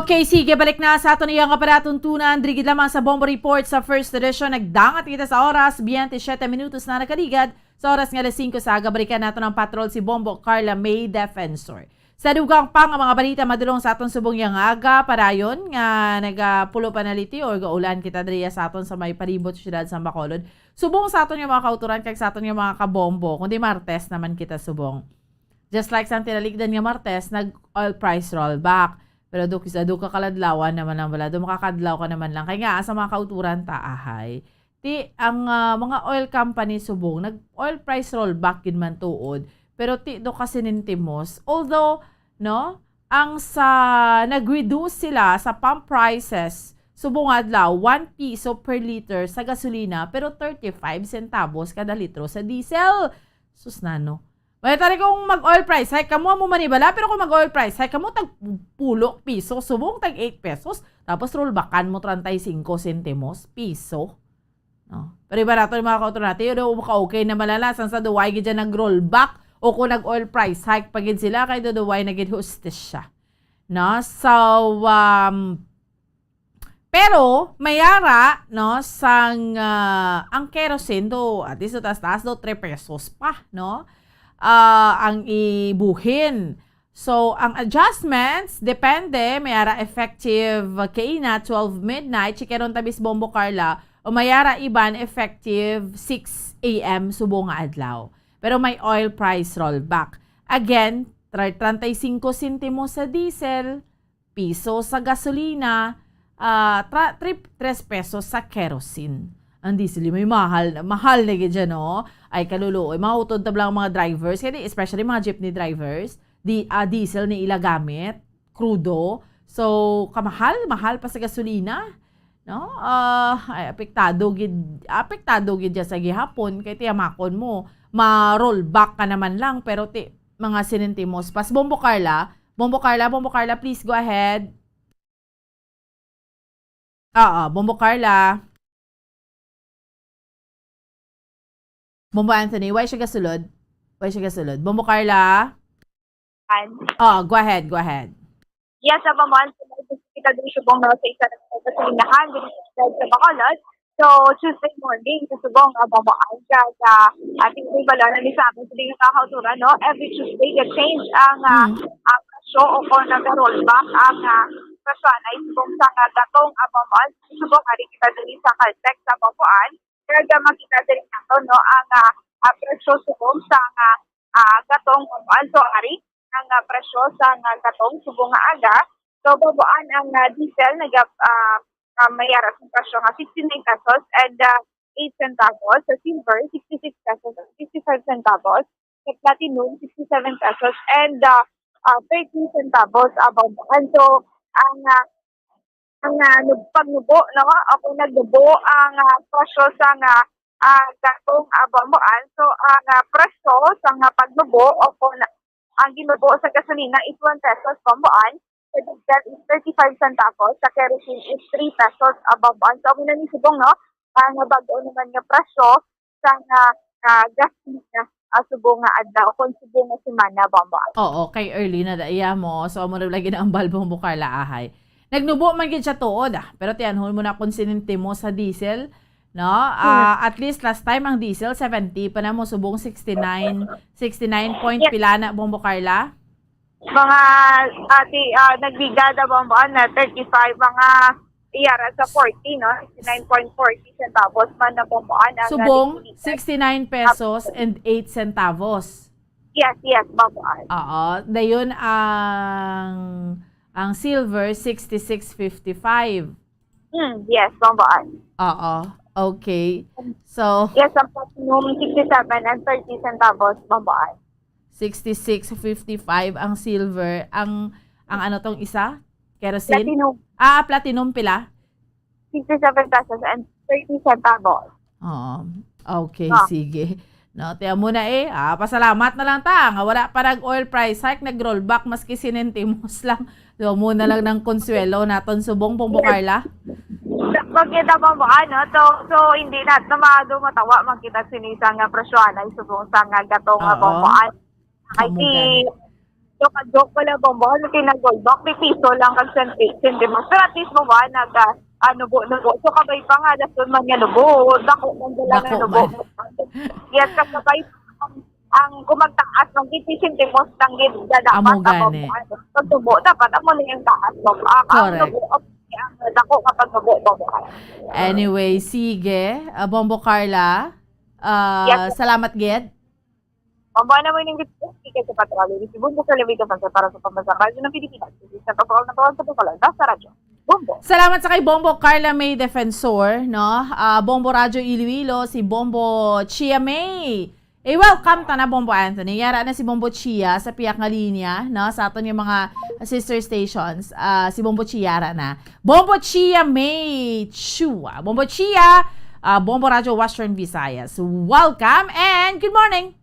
Okay, sige, balik na sa aton iya nga palatuntunan. Diri gid lamang sa Bombo Report sa first edition. Nagdangat kita sa oras, twenty-seven minutos na nakaligad sa oras nga alas singko sa aga. Balikan nato ang patrol si Bombo Carla May Defensor. Sa dugang pa nga mga balita madulong sa aton subong yang aga, padayon nga nagapulo pa na liti or gaulan kita diriya sa aton sa may palibot sa siyudad sa Bacolod. Subong sa aton nga mga kauturan kag sa aton nga mga kabombo, kundi Martes naman kita subong. Just like sa tinalikdan nga Martes, nag oil price rollback. Pero do kisa do ka kaladlawan naman lang bala, do makakadlaw ka naman lang. Kay nga sa mga kauturan ta ahay, ti ang ah, mga oil company subong nag oil price rollback gid man tuod, pero ti do ka sinintimos. Although, no, ang sa nag-reduce sila sa pump prices subong adlaw, one piso per liter sa gasolina, pero thirty-five centavos kada litro sa diesel. Sus nano. May tari kung mag-oil price hike kamo, amo manibala, pero kung mag-oil price hike kamo, tag pulo piso, subong tag eight pesos, tapos rollbackan mo treinta y cinco centimos, piso. No? Pero iba nato yung mga kauturan natin, yung ka-okay na malala, sang sa duway gid dyan nag-rollback, o kung nag-oil price hike pa gid sila, kay do duway na gid hustisya. No? So, um, pero mayara, no, sang ah, ang kerosene do, at least taas-taas do, three pesos pa, no? Ah, ang ibuhin. So, ang adjustments, depende, mayara effective kaina twelve midnight, chikaron tabis Bombo Carla, o mayara iban effective six a m subong nga adlaw. Pero may oil price rollback. Again, tra- treinta y cinco centimos sa diesel, piso sa gasolina, ah, tra- tri- tres pesos sa kerosene. Ang diesel, may mahal, mahal na gid siya, no? Ay, kaluluoy. Mga utod tabla ang mga drivers, kaya di- especially mga jeepney drivers, di, ah, diesel ni ila gamit, crudo. So, kamahal, mahal pa sa gasolina. No? Ah, ay, apektado gid, apektado gid siya sa gihapon kay tiyamakon mo, ma-rollback ka naman lang, pero ti, mga sinintimos. Pas Bombo Carla, Bombo Carla, Bombo Carla, please go ahead. Oo, Bombo Carla. Bombo Anthony, why siya gasulod? Why siya gasulod? Bombo Carla? An. Oh, go ahead, go ahead. Yes, sa Bombo Anthony, kita diri subong na sa isa ka gasolinahan diri sa siyudad sa Bacolod. So, Tuesday morning, sa subong nga Bombo Anthony, sa ating ibalan na ni sa amin, sa mga kauturan, no? Every Tuesday, ga-change ang, ah, Mm. ang presyo o kung nag-rollback ang, ah, presyo na subong sa nga gatong, ah, Bombo Anthony. Subong nga rin kita diri sa Caltex sa Bombo Anthony. Kaya makita diri nato, no, ang, ah, ah, presyo subong sa nga, ah, gatong Bombo Anthony. So, ari ang, ah, presyo sa nga gatong subong nga aga. So, Bombo Anthony, ang, ah, diesel naga, ah, ah, mayara sa presyo nga sixty-nine pesos and, ah, eight centavos. Sa silver, sixty-six pesos and fifty-five centavos. Sa platinum, sixty-seven pesos and, ah, ah, thirty centavos, ah, Bombo Anthony. So, ang, ah, ang, ah, nag-, pagnubo, no? Ako nagnubo ang, ah, presyo sa nga, ah, gatong, ah, Bombo Anthony. So, ang, ah, presyo sa nga pagnubo o kung na, ang ginubo sa gasolina is one pesos, Bombo Anthony. diesel is thirty-five centavos, sa kerosene is three pesos, ah, Bombo An. So, amo na ni subong, no? Ang bag-o naman nga presyo sa nga, ah, gasolina, ah, subong nga adlaw, kung subong nga semana, Bombo An. Oo, kay early na da iya mo. So, amo na lagi na ang balbong bukar laahay. Nagnubo man gid siya tuod, ah. Pero tiyanhon mo na kung sinintimo sa diesel, no? Ah, at least last time ang diesel, seventy pa na mo, subong sixty-nine, sixty-nine point Yes. pila na, Bombo Carla? Mga, ah, ti-, ah, nagbigada, Bombo An, na thirty-five, mga iyara sa forty, no? Sixty-nine point forty centavos man na, Bombo An, ang Subong, naligilitan. Sixty-nine pesos and eight centavos. Yes, yes, Bombo An. Oo. Dayon ang, ang silver, sixty-six fifty-five. Hmm, yes, Bombo An. Oo. Okay. So, Yes, ang platinum, sixty-seven and thirty centavos, Bombo An. Sixty-six fifty-five ang silver. Ang, ang ano tong isa? Kerosene? Platinum. Ah, platinum pila? Sixty-seven pesos and thirty centavos. Oo. Okay, Ah. sige. No, tiyan mo na eh. Ah, pasalamat na lang ta nga wala pa nag oil price hike, nag rollback maski sinentimos lang. So, mo na lang ng konsuelo naton subong, Bombo Carla. Pag kita, Bombo An, no? So, so hindi na, na maado matawa man kita sini sa nga presyo anay subong sa nga gato nga Oo. Bombo An. Ay, Amo si gani. Joke, joke pala, Bombo An, kay nag-rollback, may piso lang kag senti-, sentimos. Pero at least, Bombo An, nag, ah, ah, nubo-nubo. So, kabay pa nga, dason man nga nubo. Dako man dala nga Dako nubo. man. Yes, kasabay ang, ang kung magtaas, ang fifty sentimos lang gid, da-, Amo dapat, ah, gani. Bombo An. Pag nubo, dapat amo na yung taas, Bombo An. Ang Correct. nubo, ang, ang dako nga pag nubo, Bombo An. Anyway, sige. Ah, Bombo Carla, ah, Yes, sir. salamat gid. Ang buwan naman ng Diyos, ikat sa patrolyo ni Cebu, sa Levita Bansa para sa pambansa, para sa Pilipinas. Sa Patrol na Bawal sa Bacolod, sa Radyo Bombo. Salamat sa kay Bombo Carla May Defensor, no? Ah, Bombo Radyo Iloilo, si Bombo Chia May. Eh, welcome ta na, Bombo Anthony. Yara na si Bombo Chia sa piyak nga linya, no? Sa aton yung mga sister stations, ah, si Bombo Chia yara na. Bombo Chia May Chua. Bombo Chia, ah, Bombo Radyo Western Visayas. Welcome and good morning!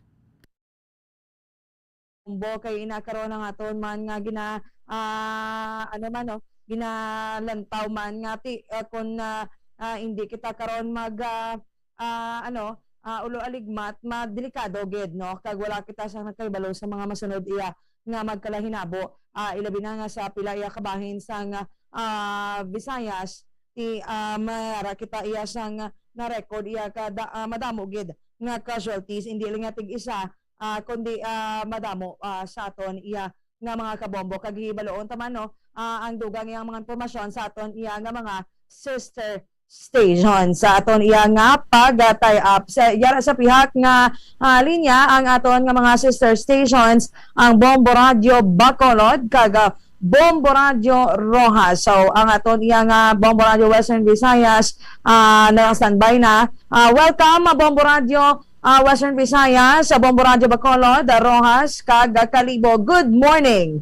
Bombo, kay ina karon ang aton man nga gina-, ah, ano man, no, ginalantaw man nga ti-, ah, kun, ah, ah, hindi kita karon mag, ah, ah, ano, ah, ulo aligmat, madelikado gid, no? Kag wala kita sa nakahibalo sa mga masunod iya nga magkalahinabo, ah, ilabi na nga sa pila iya kabahin sang, ah, Visayas, ti, ah, mayara kita iya sang na-record iya ka da-, ah, madamo gid nga casualties, hindi lang nga tig-isa, ah, kundi, ah, madamo, ah, sa aton iya nga mga kabombo. Kag hibaloon ta man, no, ah, ang dugang iyang mga impormasyon sa aton iya nga mga sister station sa aton iya nga pag-tie up. Sa, yara sa pihak nga, ah, linya ang aton nga mga sister stations, ang Bombo Radio Bacolod kag, ah, Bombo Radio Roxas. So, ang aton iya nga Bombo Radio Western Visayas, ah, naka-standby na. Ah, welcome, ah, Bombo Radio, ah, Western Visayas, sa Bombo Radio Bacolod, ah, Roxas, kag, ah, Kalibo. Good morning.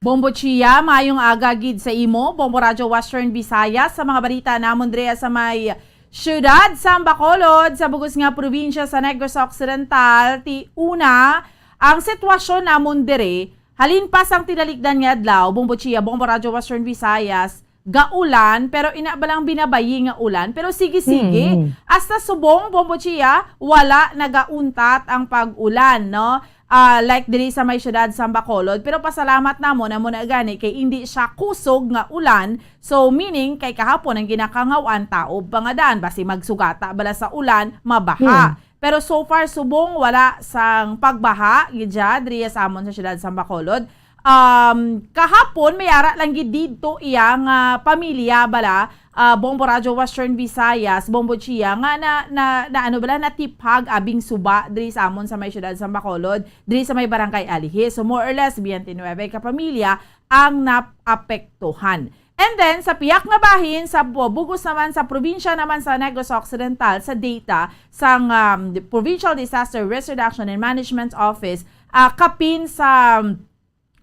Bombo Chia, maayong aga gid sa imo, Bombo Radyo Western Visayas, sa mga balita namon diri sa may siyudad sa Bacolod, sa bugos nga probinsya sa Negros Occidental. Ti una, ang sitwasyon namon diri, halin pa sang tinalikdan nga adlaw, Bombo Chia, Bombo Radyo Western Visayas, gaulan, pero ina ba lang binabayi nga ulan, pero sige-sige. Mm. Hasta subong, Bombo Chia, wala nagauntat ang pag-ulan, no? Ah, like diri sa may siyudad sa Bacolod. Pero pasalamat namon, amo na gani, kay indi siya kusog nga ulan. So, meaning, kay kahapon ang ginakangawan, taob pa nga daan. Basi magsugata bala sa ulan, mabaha. Hmm. Pero so far, subong, wala sang pagbaha, gid siya, diri sa amon sa siyudad sa Bacolod. Um, kahapon, may ara lang gid didto iya nga pamilya bala, ah, Bombo Radyo Western Visayas, Bombo Chia, nga na, na, na ano bala, natiphag abing suba diri sa amon sa may siyudad sa Bacolod, diri sa may barangay Alihi. So, more or less, twenty-nine ka pamilya ang naapektuhan. And then, sa pihak nga bahin, sa bu-, bugos naman sa probinsya naman sa Negros Occidental, sa data sang, um, Provincial Disaster Risk Reduction and Management Office, ah, kapin sa, um,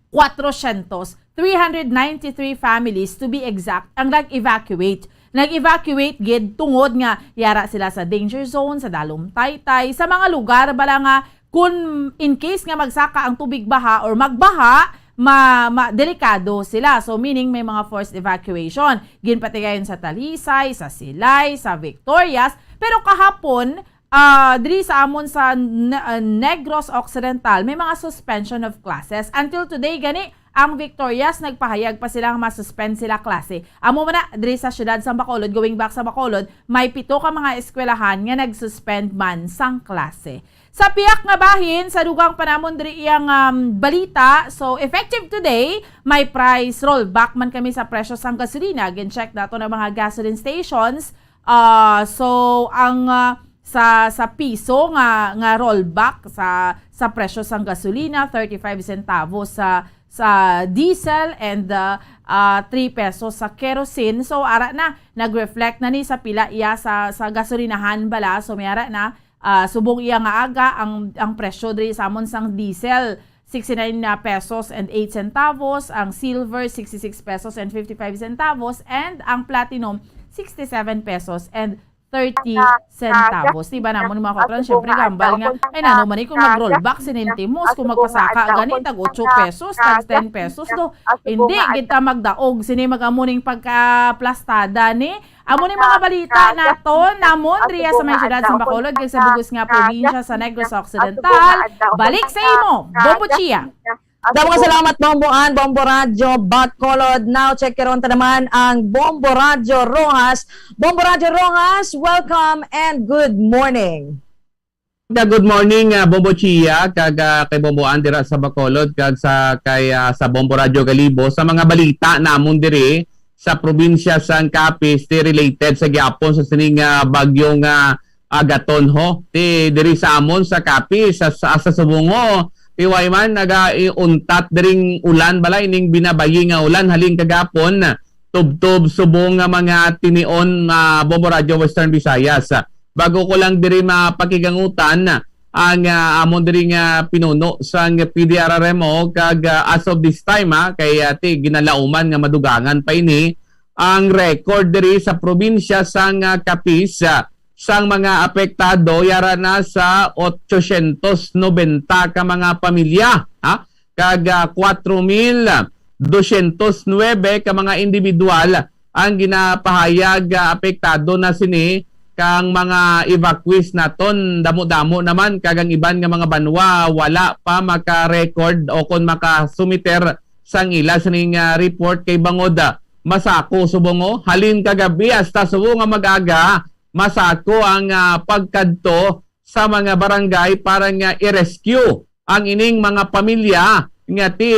kwatro syentos, three hundred ninety-three families to be exact, ang nag-evacuate. Nag-evacuate gid tungod nga yara sila sa danger zone, sa Dalom Taytay, sa mga lugar bala nga kun in case nga magsaka ang tubig baha or magbaha, ma, ma, delikado sila. So, meaning may mga forced evacuation. Ginpatigayon sa Talisay, sa Silay, sa Victorias. Pero kahapon, ah, diri sa amon sa N-, ah, Negros Occidental, may mga suspension of classes. Until today, gani, ang Victorias nagpahayag pa sila nga ma-suspend sila klase. Amo man na, diri sa siyudad sa Bacolod, going back sa Bacolod, may pito ka mga eskwelahan nga nag-suspend man sang klase. Sa pihak nga bahin, sa dugang pa namon diri iyang, um, balita, so effective today, may price rollback man kami sa presyo sang gasolina. Gin-check nato ng mga gasoline stations. Ah, so, ang, ah, sa, sa piso nga, nga rollback sa, sa presyo sang gasolina, thirty-five centavos sa, sa diesel and, ah, ah, three pesos sa kerosene. So, ara na, nag-reflect na ni sa pila iya sa, sa gasolinahan bala. So, may ara na, ah, subong iya nga aga, ang, ang presyo diri sa amon sang diesel, sixty-nine pesos and eight centavos, ang silver, sixty-six pesos and fifty-five centavos, and ang platinum, sixty-seven pesos and thirty centavos. Di ba namon, mga kautran, syempre, gambal nga, ay, nano man ni kung mag-rollback, sinintimos, kung magpasaka, gani, tag ocho pesos, tag ten pesos, do. Hindi, kita magdaog, sini mag-amo ning pagkaplastada ni. Amo ni mga balita naton, namon, diri sa may siyudad sa Bacolod, kag sa bug-os nga probinsya sa Negros Occidental. Balik sa imo, Bombo Chia. Damo nga salamat, Bombo Ann, Bombo Radyo Bacolod. Now, check karon ta naman ang Bombo Radyo Roxas. Bombo Radyo Roxas, welcome and good morning. Ka, good morning, ah, Bombo Chia, kag, ah, kay Bombo Ann dira sa Bacolod, kag sa kay, ah, sa Bombo Radyo Galibo, sa mga balita namon diri sa probinsya sang Capiz, ti related sa gihapon sa sining, ah, bagyong, ah, Agaton, ho. Ti diri sa amon sa Capiz, sa, sa, sa subong, ho, ti way man nagaiuntat diring ulan, bala ining binabayi nga ulan halin kagapon, tubtob subong nga mga tinion, ah, Bombo Radyo Western Visayas. Bago ko lang diri mapakigangutan ang, ah, amon diri nga pinuno sang P D R R M O kag, ah, as of this time, ah, kay, ah, ti ginalauman nga madugangan pa ini ang record diri sa probinsya sang, ah, Capiz, ah, sang mga apektado yara na sa otsosyentos nobenta ka mga pamilya, ha? Kag, ah, kwatro mil dosyentos nuebe ka mga individual ang ginapahayag, ah, apektado na sini, kang mga evacuees naton, damo-damo naman, kag ang iban nga mga banwa wala pa maka-record o kon makasumiter sang ila sining, ah, report kay bangod, ah, masako subong, oh, halin kagabi hasta subong nga mag-aga, masako ang, ah, pagkadto sa mga barangay para nga i-rescue ang ining mga pamilya nga ti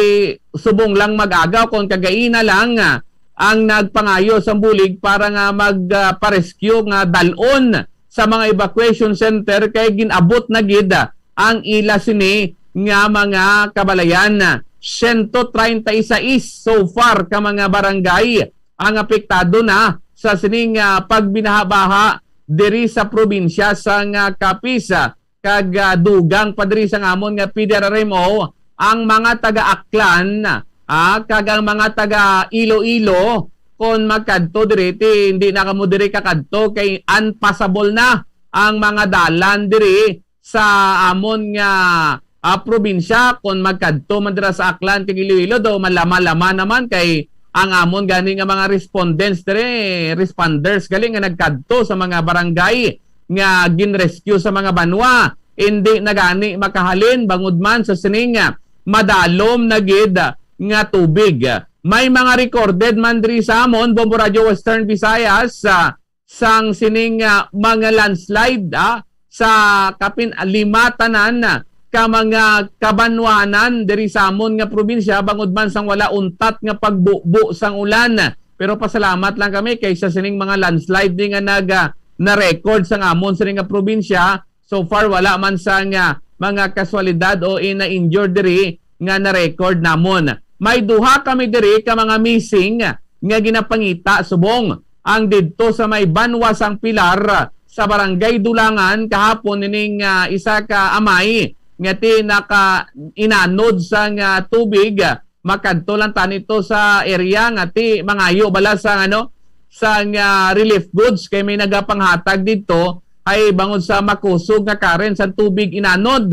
subong lang mag-aga kon kagaina lang, ah, ang nagpangayo sang bulig para nga mag, ah, pa-rescue nga dal-on sa mga evacuation center kay gin-abot na gid, ah, ang ila sini nga mga kabalayan. Siyento treinta y seis so far ka mga barangay ang apektado na sa sining, ah, pagbinaha-baha diri sa probinsya sang, ah, Capiz, ah, kag, ah, dugang pa diri sang amon nga P D R R M O ang mga taga-Aklan, ah, kag ang mga taga-Iloilo, kon magkadto diri, ti hindi na kamo diri kakadto kay unpassable na ang mga dalan diri sa amon nga, ah, probinsya, kon magkadto man dira sa Aklan kag Iloilo, do malama-lama naman kay ang amon gani nga mga respondents diri, responders gali nga nagkadto sa mga barangay nga gin-rescue sa mga banwa, hindi na gani makahalin bangod man sa sining, ah, madalom na gid nga tubig. May mga recorded man diri sa amon, Bombo Radyo Western Visayas, ah, sang sining, ah, mga landslide, ah, sa kapin lima tanan, ah, ka mga kabanwanan diri sa amon nga probinsya, bangod man sang wala untat nga pagbubo sang ulan. Pero pasalamat lang kami kay sa sining mga landslide ni nga nag, ah, na-record sang amon sining nga probinsya, so far wala man sang, ah, mga kaswalidad o ina-injured diri nga na-record namon. May duha kami diri ka mga missing nga ginapangita subong ang didto sa may banwa sang Pilar, sa Barangay Dulangan, kahapon ining, ah, isa ka amay nga ti naka-inanod sang, ah, tubig. Makadto lang tani to sa area nga ti mangayo bala sang, ano, sang, ah, relief goods kay may nagapanghatag didto ay bangod sa makusog nga current sang tubig inanod.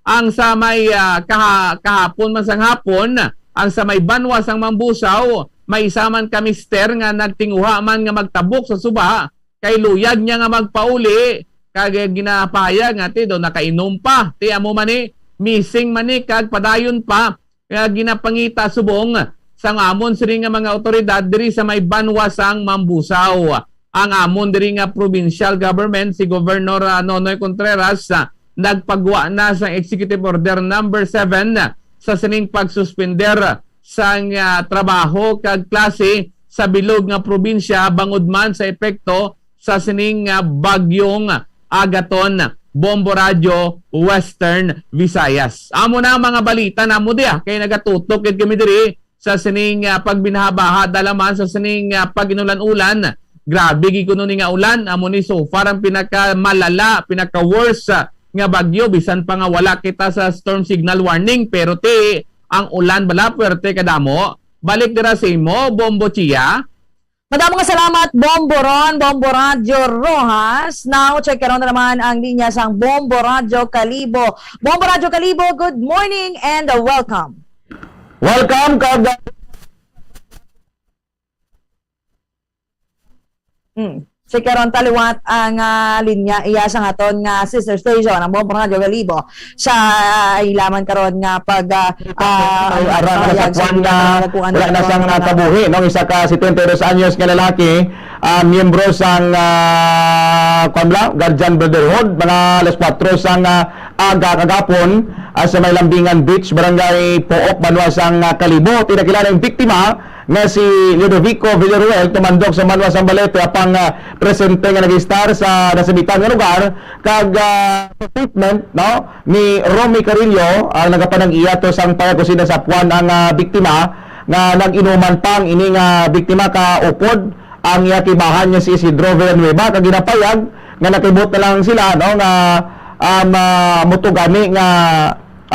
Ang sa may, ah, kaha-, kahapon man sang hapon, ang sa may banwa sang Mambusaw, may isa man ka mister nga nagtinguha man nga magtabok sa suba, kay luyag niya nga magpauli, kag ginapahayag nga ti daw nakainom pa. Ti amo man ni, missing man ni, kag padayon pa nga ginapangita subong sang amon sini nga mga awtoridad diri sa may banwa sang Mambusaw. Ang amon diri nga provincial government, si Governor, ah, Nonoy Contreras, ah, nagpagwa na sang Executive Order number seven sa sining pagsuspender sang, ah, trabaho kag klase sa bilog nga probinsya bangod man sa epekto sa sining, ah, bagyong Agaton, Bombo Radyo, Western Visayas. Amo na ang mga balita namo diya, kay nagatutok gid kami diri sa sining, ah, pagbinahabaha, dala man sa sining, ah, pag-inulan-ulan. Grabe gid kuno ni nga ulan, amo ni so far ang pinakamalala, pinaka-worst, ah, nga bagyo, bisan pa nga wala kita sa storm signal warning, pero ti ang ulan bala puwerte kadamo. Balik dira sa imo, Bombo Chia. Madamo nga salamat, Bombo Ron, Bombo Radyo Rojas. Now, check karon na naman ang linya sang Bombo Radyo Kalibo. Bombo Radyo Kalibo, good morning and welcome. Welcome, kag Hmm. Check karon ta liwat ang, ah, linya iya sang aton nga sister station, ang Bombo Radyo Kalibo. Sa ila man karon nga pag, ah, ah, May arang na sa pahayag sa kuwan ilang na mga nagkuan wala na na sang mga nakabuhi, no? Isa ka setenta y dos anyos nga lalaki, ah, miyembro sang, ah, kuwan bala, Guardian Brotherhood, mga alas kuwatro sang, ah, aga kagapon, ah, sa may Lambingan Beach, Barangay Pook, banwa sang, ah, Kalibo. Pinakilala ang biktima nga si Ludovico Villaruel, tumandok sa banwa sang Balete, apang, ah, presente nga nag-istar sa nasabitan nga lugar, kag, ah, statement, no, ni Romy Carillo, ang nagapanag-iya to sang pagkakusina sa puan ang, ah, biktima, nga nag-inuman pa ang ini nga biktima ka upod ang iya kibahan nga si Isidro Villanueva, kag ginapayag nga nakibot na lang sila, no, nga, um, ah, muto gani nga,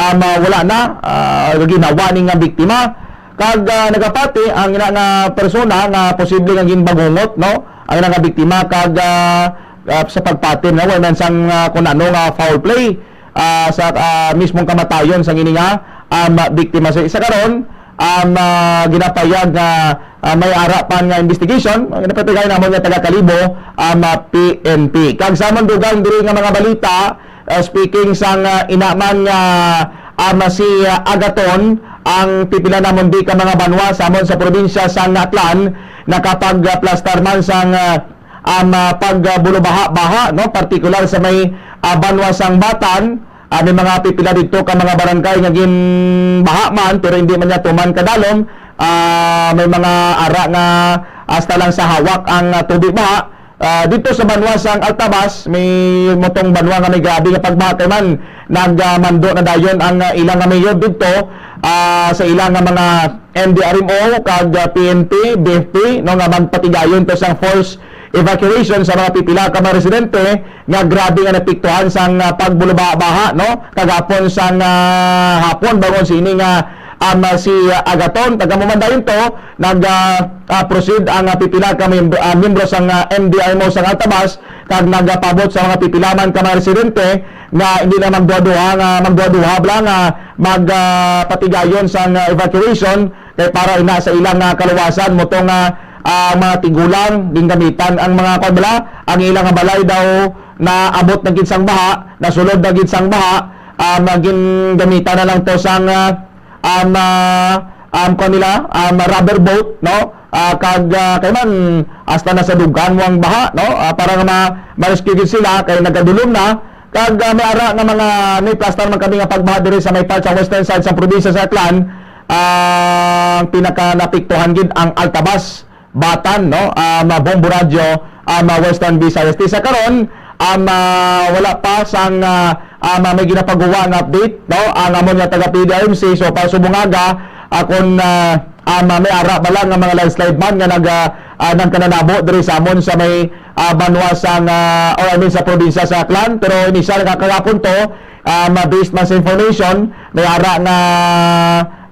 um, ah, wala na, ah, ginawa ni nga biktima. Kag, ah, nagapati ang ina nga persona nga posible nga ginbagungot, no, ang ina nga biktima kag, ah, ah, sa pagpati nga wala man sang, ah, kun ano nga foul play, ah, sa, ah, mismong kamatayon sang ini nga, um, biktima. Sa, sa karon, um, ah, ginapayag nga, ah, may ara pa nga investigation, ginapatigayon namon nga taga Kalibo, um, ah, P N P. Kag sa among dugang diri nga mga balita, ah, speaking sang, ah, ina man nga, um, si, ah, Agaton, ang pipila namon di ka mga banwa sa amon sa probinsya sang Aklan nakapagplastar man sang, ah, um, ah, pagbulubaha-baha, no, partikular sa may, ah, banwa sang Batan. Ah, may mga pipila didto ka mga barangay nga ginbaha man, pero hindi man niya tuman kadalom. Ah, may mga ara nga hasta lang sa hawak ang, ah, tubig baha. Ah, didto sa banwa sang Altavas, may mutong banwa nga may grabe nga pagbaha, kay man nagmando na dayon ang, ah, ilang nga mayor didto, ah, sa ilang nga mga N D R M O kag, ah, P N P, B F P, no, nga magpatigayon to sang force evacuation sa mga pipila ka mga residente nga grabe nga napiktuhan sang, ah, pagbulubaha-baha, no, kagapon sang, ah, hapon, bangon sini nga, um, ah, si, ah, Agaton. Kag amo man dayon to, nag, ah, ah, proceed ang, ah, pipila ka miyembro, ah, miyembro sang, ah, M D R M O sang Altavas, kag nagapabot sa mga pipila man ka mga residente nga hindi na magduha-duha, nga magduha-duha bala nga mag, ah, patigayon sang, ah, evacuation, kay para ina sa ilang, ah, kaluwasan, mo to nga, ah, mga tigulang, gingamitan ang mga, kuwan bala, ang ilang balay daw naabot na gid sang baha, nasulod na gid sang baha, ah, gingamitan na lang to sang, ah, um, ah, um, kuwan nila, um, rubber boat, no? Ah, kag, ah, kay man, hasta na sa dugan mo ang baha, no? Ah, para nga ma-, ma-rescue gid sila, kay nagadulom na. Kag, ah, may ara nga mga, may plastar man kami nga pagbaha diri sa may part sa western side sa probinsya sa Aklan. Ah, ang pinaka napiktuhan gid ang Altavas, Batan, no? Ah, ma-, Bombo Radyo, ah, ma-, Western Visayas. Ti sa karon, ah, ma-, wala pa sang, ah, ah, ma-, may ginapaguwa nga update, no? Ang amon nga taga P D R M C, so pa subong aga, ah, kung, ah, ah, ma-, may ara bala nga mga landslide man nga nag, ah, ah, nagkananabo diri sa amon sa may, ah, banwa sang, ah, or I mean sa probinsya sa Aklan, pero inisyal nga kagapon to, ah, ma-, based man sa information, may ara nga,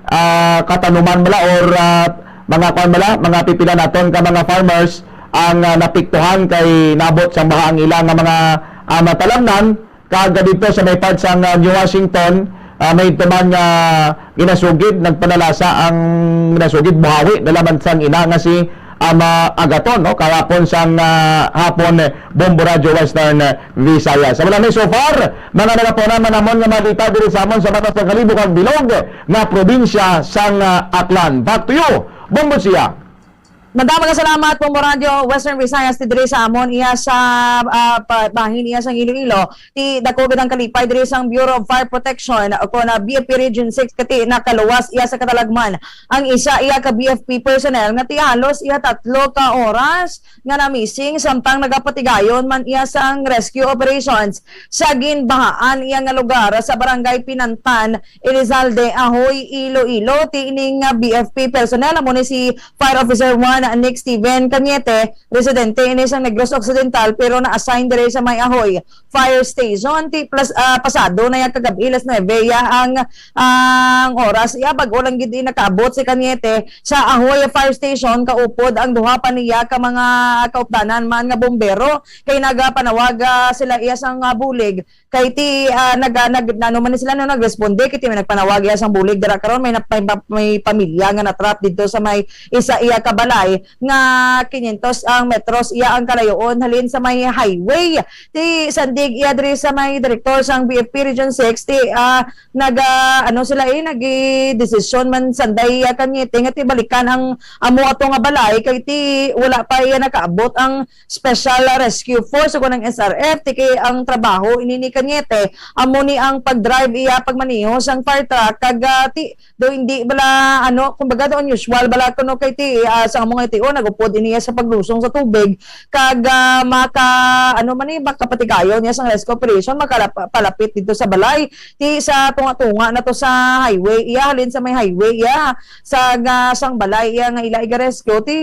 ah, katanuman bala or, ah, mga kuan bala, mga pipila naton ka mga farmers ang, ah, napiktuhan kay nabot sang baha ang ila nga mga, ah, mga talamnan. Kag didto sa may part sang, ah, New Washington, Ah, may tuman nga ginasugid, nagpanalasa ang ginasugid, buhawi na lamang sang ina nga si Ama Agaton, no? Kahapon sang, ah, hapon, eh, Bombo Radyo Western, eh, Visayas. Sa wala ni so far, mga nagapuna man namon nga balita diri sa amon sa batas sang Kalibo kag Bilog nga probinsya sang, ah, Aklan. Back to you, Bombo Sia. Madamo nga salamat, Bombo Radyo Western Visayas, ti diri sa amon, iya sa, ah, pa-, bahin iya sang Iloilo. Ti dako gid ang kalipay diri sang Bureau of Fire Protection o kon, ah, B F P Region six, kati nakaluwas iya sa katalagman ang isa iya ka B F P personnel nga ti halos iya tatlo ka oras nga na-missing, samtang nagapatigayon man iya sang rescue operations sa ginbahaan iya nga lugar sa Barangay Pinantan, Elizalde, Ahoy, Iloilo. Ti ining, ah, B F P personnel amo ni si Fire Officer one Nick Steven Cañete, residente ini sa Negros Occidental, pero na-assign diri sa may Ahoy Fire Station. Ti plus, ah, pasado na iya kagab-i, alas nuebe iya ang, ang oras. Iya, bag-o lang gid nakaabot si Cañete sa Ahoy Fire Station, kaupod ang duha pa niya ka mga kaupdanan man nga bombero, kay nagapanawag, ah, sila iya sang, ah, bulig. Kay ti, ah, nag-, ah, nag-, ano man ni sila, no, nagresponde, kay ti may nagpanawag iya sang bulig dira karon, may nap-, may pa-, may pamilya nga na-trap didto sa may isa iya ka balay nga quinientos ang metros iya ang kalayoon halin sa may highway. Ti sandig iya diri sa may direktor sang B F P Region six, ti, ah, nag-, ah, ano sila, eh, nag-desisyon man sanday, ah, Cañete nga ti balikan ang amo ato nga balay, kay ti wala pa iya nakaabot ang Special Rescue Force o ang S R F, ti kay ang trabaho ini ni Cañete amo ni ang pag-drive iya pagmaneho sang fire truck kag, ah, ti do hindi bala, ano, kumbaga do unusual bala kuno kay ti, ah, sa amo nga ti, oh, nagupod ini iya sa paglusong sa tubig kag, ah, maka, ano man ni, makapatigayon niya sang rescue operation, makalap-, palapit dito sa balay ti sa tunga-tunga na to sa highway iya, halin sa may highway iya sa, nga sang balay iya nga ila iga-rescue ti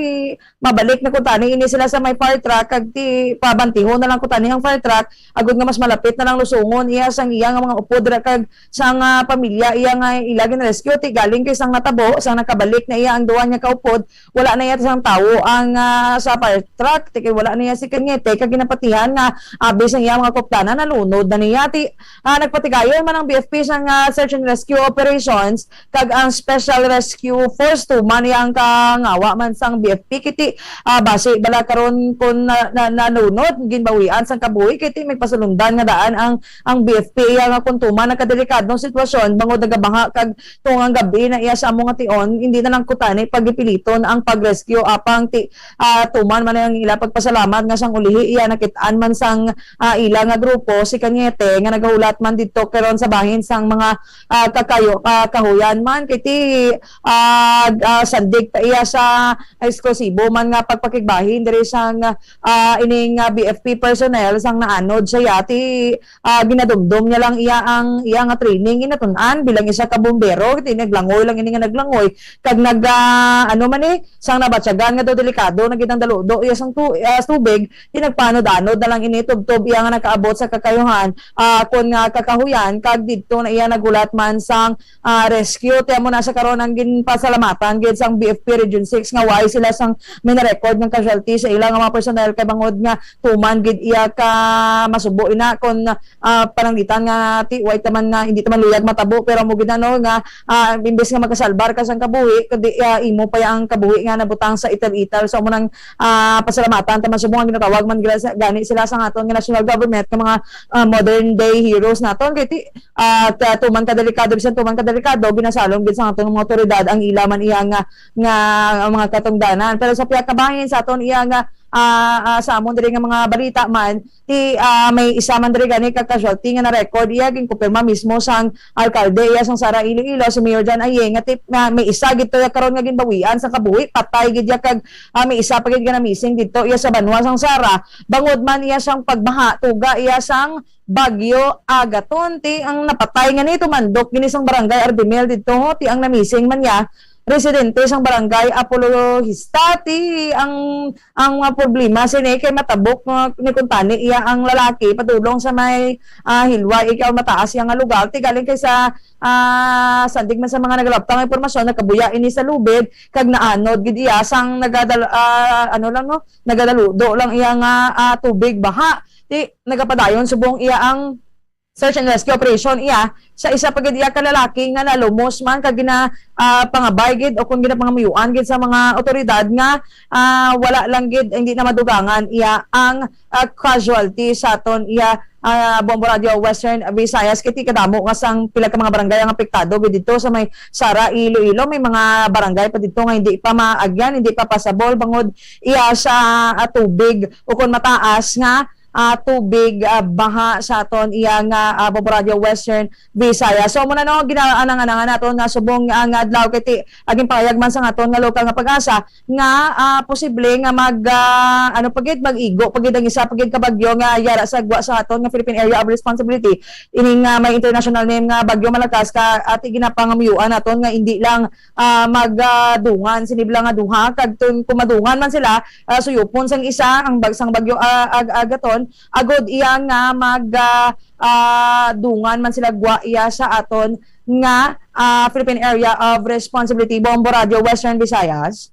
mabalik na kuntani ini sila sa may fire truck kag ti pabantihon na lang kuntani ang fire truck agud nga mas malapit na lang lusungon iya sang iya nga mga upod ra kag sang, ah, pamilya iya nga ila gin-rescue ti galing kay sang natabo sang nakabalik na iya ang duwa niya ka upod, wala na iya sang tawo ang, ah, sa fire truck ti kay wala na iya si Cañete kag ginapatihan nga abi sang iya mga kuplana nalunod na niya ti, ah, nagpatigayon man ang B F P sang, ah, search and rescue operations kag ang Special Rescue Force tuman iya ang kangawa man sang B F P kiti, ah, basi bala karon kun na, na, nalunod, ginbawian sang kabuhi kiti may pasulundan nga daan ang, ang B F P iya nga kun tuman ang kadelikadong sitwasyon bangod nagabaha kag tungang gabi na iya sa amo nga tion, hindi na lang kutani pagipiliton ang pag-rescue apang ti, ah, tuman man ang ila pagpasalamat nga sang ulihi iya nakit-an man sang, ah, ila nga grupo si Cañete nga nagahulat man didto karon sa bahin sang mga ah, kakayo, ah, kahuyan man kay ti, ah, ah, sandig pa iya sa eksklusibo man nga pagpakigbahin diri sang, ah, ining, ah, B F P personnel sang naanod siya ti, ah, ginadumdom niya lang iya ang iya nga training ginatun-an bilang isa ka bombero ti naglangoy lang ini nga naglangoy kag nag, ah, ano man ni sang nabatyagan nga daw delikado na gid ang daludo iya sang tu-, ah, tubig ti nagpanod-anod na lang ini tubtob iya nga nakaabot sa kakayuhan ah, kon nga kakahuyan, kag didto na iya naghulat man sang, ah, rescue. Ti amo na sa karon ang ginpasalamatan gid sang B F P Region six nga way sila sang mina-record nga casualty sa ila nga mga personnel kay bangod nga tuman gid iya ka masubo ina kon, ah, pananglitan nga ti way taman nga hindi taman luyag matabo pero amo gid ano nga, ah, imbes nga makasalbar ka sang kabuhi kundi, ah, imo pa ang kabuhi nga nabutang sa ital-ital. So amo nang, ah, pasalamatan taman subong ang ginatawag man gila sa, gani sila sa aton nga national government nga mga ah, modern day heroes naton kay ti, ah, ta-, tuman ka delikado bisan tuman ka delikado ginasalom gid sa aton mga otoridad ang ila man iya nga, nga mga katungdanan. Pero sa pihak kabahin sa aton iya nga, ah, ah, sa amon diri nga mga balita man ti, ah, may isa man diri gani ka casualty nga na-record iya ginkumpirma mismo sang alkalde iya sang Sara Iloilo si Mayor John Ayeng nga ti, nga may isa gid to iya karon nga ginbawian sa kabuhi, patay gid iya kag, ah, may isa pa gid nga na-missing didto iya sa banwa sang Sara bangod man iya sang pagbaha tuga iya sang Bagyo Agaton. Ti ang napatay nga ni tumandok gini sang barangay Ardimil didto, ti ang namising man niya residente sang barangay Apologista. Ti ang, ang mga problema sini kay matabok nga ni kuntani iya ang lalaki padulong sa may, ah, hilway ikaw mataas iya nga lugar. Ti galing kay sa, ah, sandig man sa mga nagalaptang nga impormasyon, nagkabuya ini sa lubid kag naanod gid iya sang nagadal-, ah, ano lang, no, nagadaludo lang iya nga, ah, tubig baha. Ti nagapadayon subong iya ang search and rescue operation iya sa isa pa gid iya ka lalaki nga nalumos man kag gina, ah, pangabay gid o kung ginapangamuyuan gid sa mga otoridad nga, ah, wala lang gid, hindi na madugangan iya ang, ah, casualty sa aton iya, ah, Bombo Radio Western Visayas. Kay ti kadamo nga sang pila ka mga barangay ang apektado gid dito sa may Sara, Iloilo. May mga barangay pa dito nga hindi pa maagyan, hindi pa pasabol bangod iya sa, ah, tubig o kung mataas nga ah, tubig, ah, baha sa aton iya nga, ah, Bombo Radio Western Visayas. So, muna no, ginaanang-anangan naton nga subong nga, nga adlaw kay ti, aging pahayag man sa aton nga lokal nga pag-asa nga, ah, posible nga mag, ah, ano pa gid, mag-igo pa gid ang isa pa gid ka bagyo nga yara sa gwa sa aton nga Philippine Area of Responsibility. Ining, ah, may international name nga Bagyo Malakas ka ati ginapangamuyuan naton nga hindi lang, ah, mag, ah, dungan sini bala nga duha kag tun-, kung madungan man sila, ah, suyupon sang isa ang bag-, sang bagyo, ah, ag-, agaton, agod iya nga mag, ah, ah, dungan man sila gwa iya sa aton nga, ah, Philippine Area of Responsibility, Bombo Radio Western Visayas.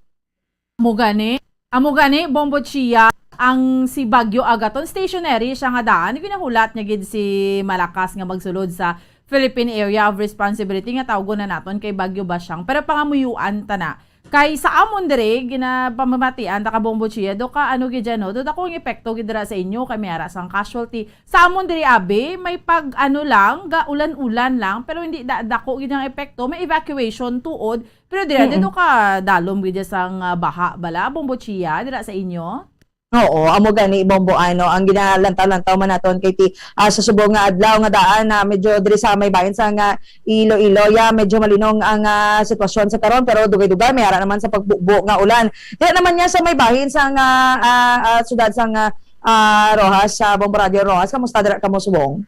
Amo gani, amo gani, Bombo Chia, ang si Bagyo Agaton, stationary siya nga daan. Ginahulat niya gid si Malakas nga magsulod sa Philippine Area of Responsibility nga tawgon na naton kay Bagyo Basyang. Pero pangamuyuan ta na. Kay sa amon diri, ginapamamatian ta ka Bombo Chia, do ka ano gid dyan, no? Do dako ang epekto gid dira sa inyo, kay may ara sang casualty. Sa amon diri, abi, may pag ano lang, ga ulan-ulan lang, pero hindi da, dako gid ang epekto. May evacuation tuod, pero dira, Mm-mm. dito ka dalom gid sang, ah, baha bala, Bombo Chia, dira sa inyo? Oo, amo gani, Bombo, ano, ang ginalantaw-lantaw man naton kay ti, ah, sa subong nga adlaw nga daan na medyo diri sa may bahin sa nga Iloilo, ya, medyo malinong ang, ah, sitwasyon sa karon, pero dugay-dugay may ara naman sa pagbubo nga ulan. Dira naman niya sa may bahin sa nga, ah, ah, siyudad sa nga, ah, Roxas, sa Bombo Radio Roxas. Kamusta dira kamo subong?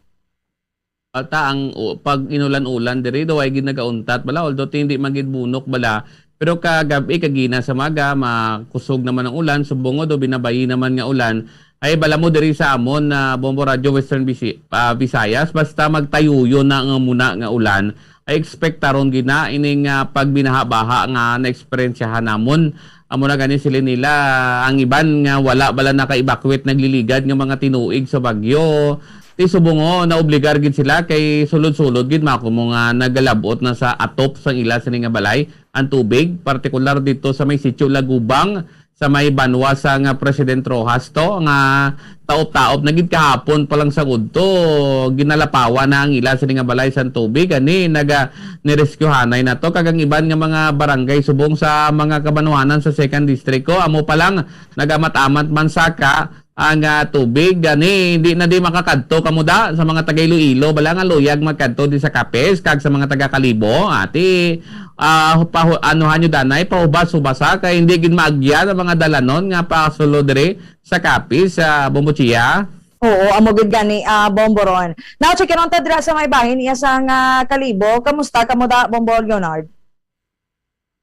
Ata ang u-, pag inulan-ulan diri daw ay gid nagauntat bala, although ti hindi man gid bunok bala, pero kagabi kagina sa maga makusog naman ang ulan, subong do binabayi naman nga ulan. Ay bala mo diri sa amon na Bombo Radio Western Bisi-, ah, Visayas, basta magtayuyo na nga muna nga ulan, ay ekspektaron gid na ining, ah, pagbinaha-baha nga naeksperyensyahan namon. Amo na gani sila nila, ang iban nga wala bala naka-evacuate, nagliligad nga mga tinuig sa bagyo. Ti subong, oh, naobligar gid sila kay sulod-sulod gid mako mo nga nagalabot na sa atop sang ila sini nga balay ang tubig, partikular dito sa may Sitio Lagubang, sa may banwa sa nga President Roxas to, nga taop-taop na gid kahapon pa lang sa gudto, ginalapawan na ang ila sini nga balay sang tubig. Ani, naga-, nireskyuhanay na to, kag ang iban nga mga barangay subong sa mga kabanwanan sa Second District ko, amo pa lang, nagamat-amat man saka ang, ah, tubig. Gani, hindi na di makakadto kamo da sa mga taga Iloilo, bala nga luyag magkadto di sa Capiz, kag sa mga taga Kalibo, ati, ah, pahu-, anuhan nyo danay, pahubas-hubasa, kay hindi gid maagyan ang mga dalanon nga pasulod diri sa Capiz, sa Bombo Chia. Oo, amo gid gani, ah, Bombo Ron. Now, check in on ta dira sa may bahin iya sang, ah, Kalibo. Kamusta kamo da, Bombo Leonard?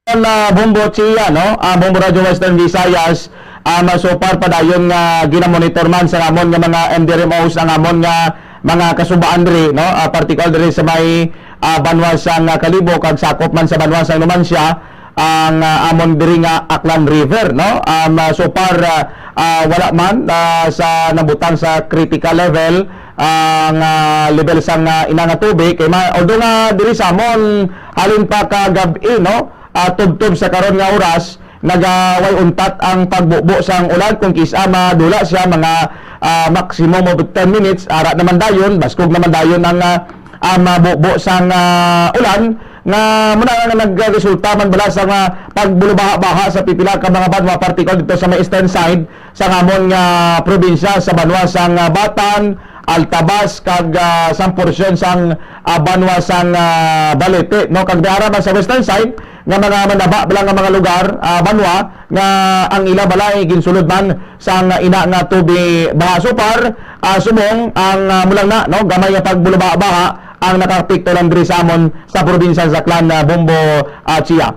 Wala, Bombo Chia, no? Ah, Bombo Radio Western Visayas, ah, mas so far padayon nga ginamonitor man sa amon nga mga M D R M Os ang amon nga mga kasubaan diri, no? Ah, particular diri sa may, ah, banwa sang, ah, Kalibo kag sakop man sa banwa sang Numancia ang, ah, amon diri nga Aklan River, no? Um, ah, so far, ah, ah, wala man, ah, sa nabutang sa critical level ang, ah, level sang, ah, ina nga tubig. Kay ma-, although nga diri sa amon halin pa ka gab-i, no? Ah, tubtob sa karon nga oras, nagaway untat ang pagbubo sang ulan, kung kis-a madula siya mga, ah, maximum of ten minutes, ara naman dayon, baskog naman dayon ang, ah, ah, mabubo sang, ah, ulan, nga muna nga nagresulta man bala sa mga pagbulubaha-baha sa pipila ka mga banwa, particular dito sa may eastern side sa amon nga probinsya, sa banwa sang, ah, Batan, Altabas, kag, ah, sang porsyon sang, ah, banwa sang, ah, Balete, no? Kag may ara man sa western side nga mga manaba bala nga mga lugar, ah, banwa nga ang ila balay ginsulod man sang ina nga tubig baha. So far, ah, subong ang, ah, mulang na, no, gamay nga pagbulubaha-baha ang nakaapekto lang diri sa amon sa probinsya sa Aklan, ah, Bombo, ah, Chia.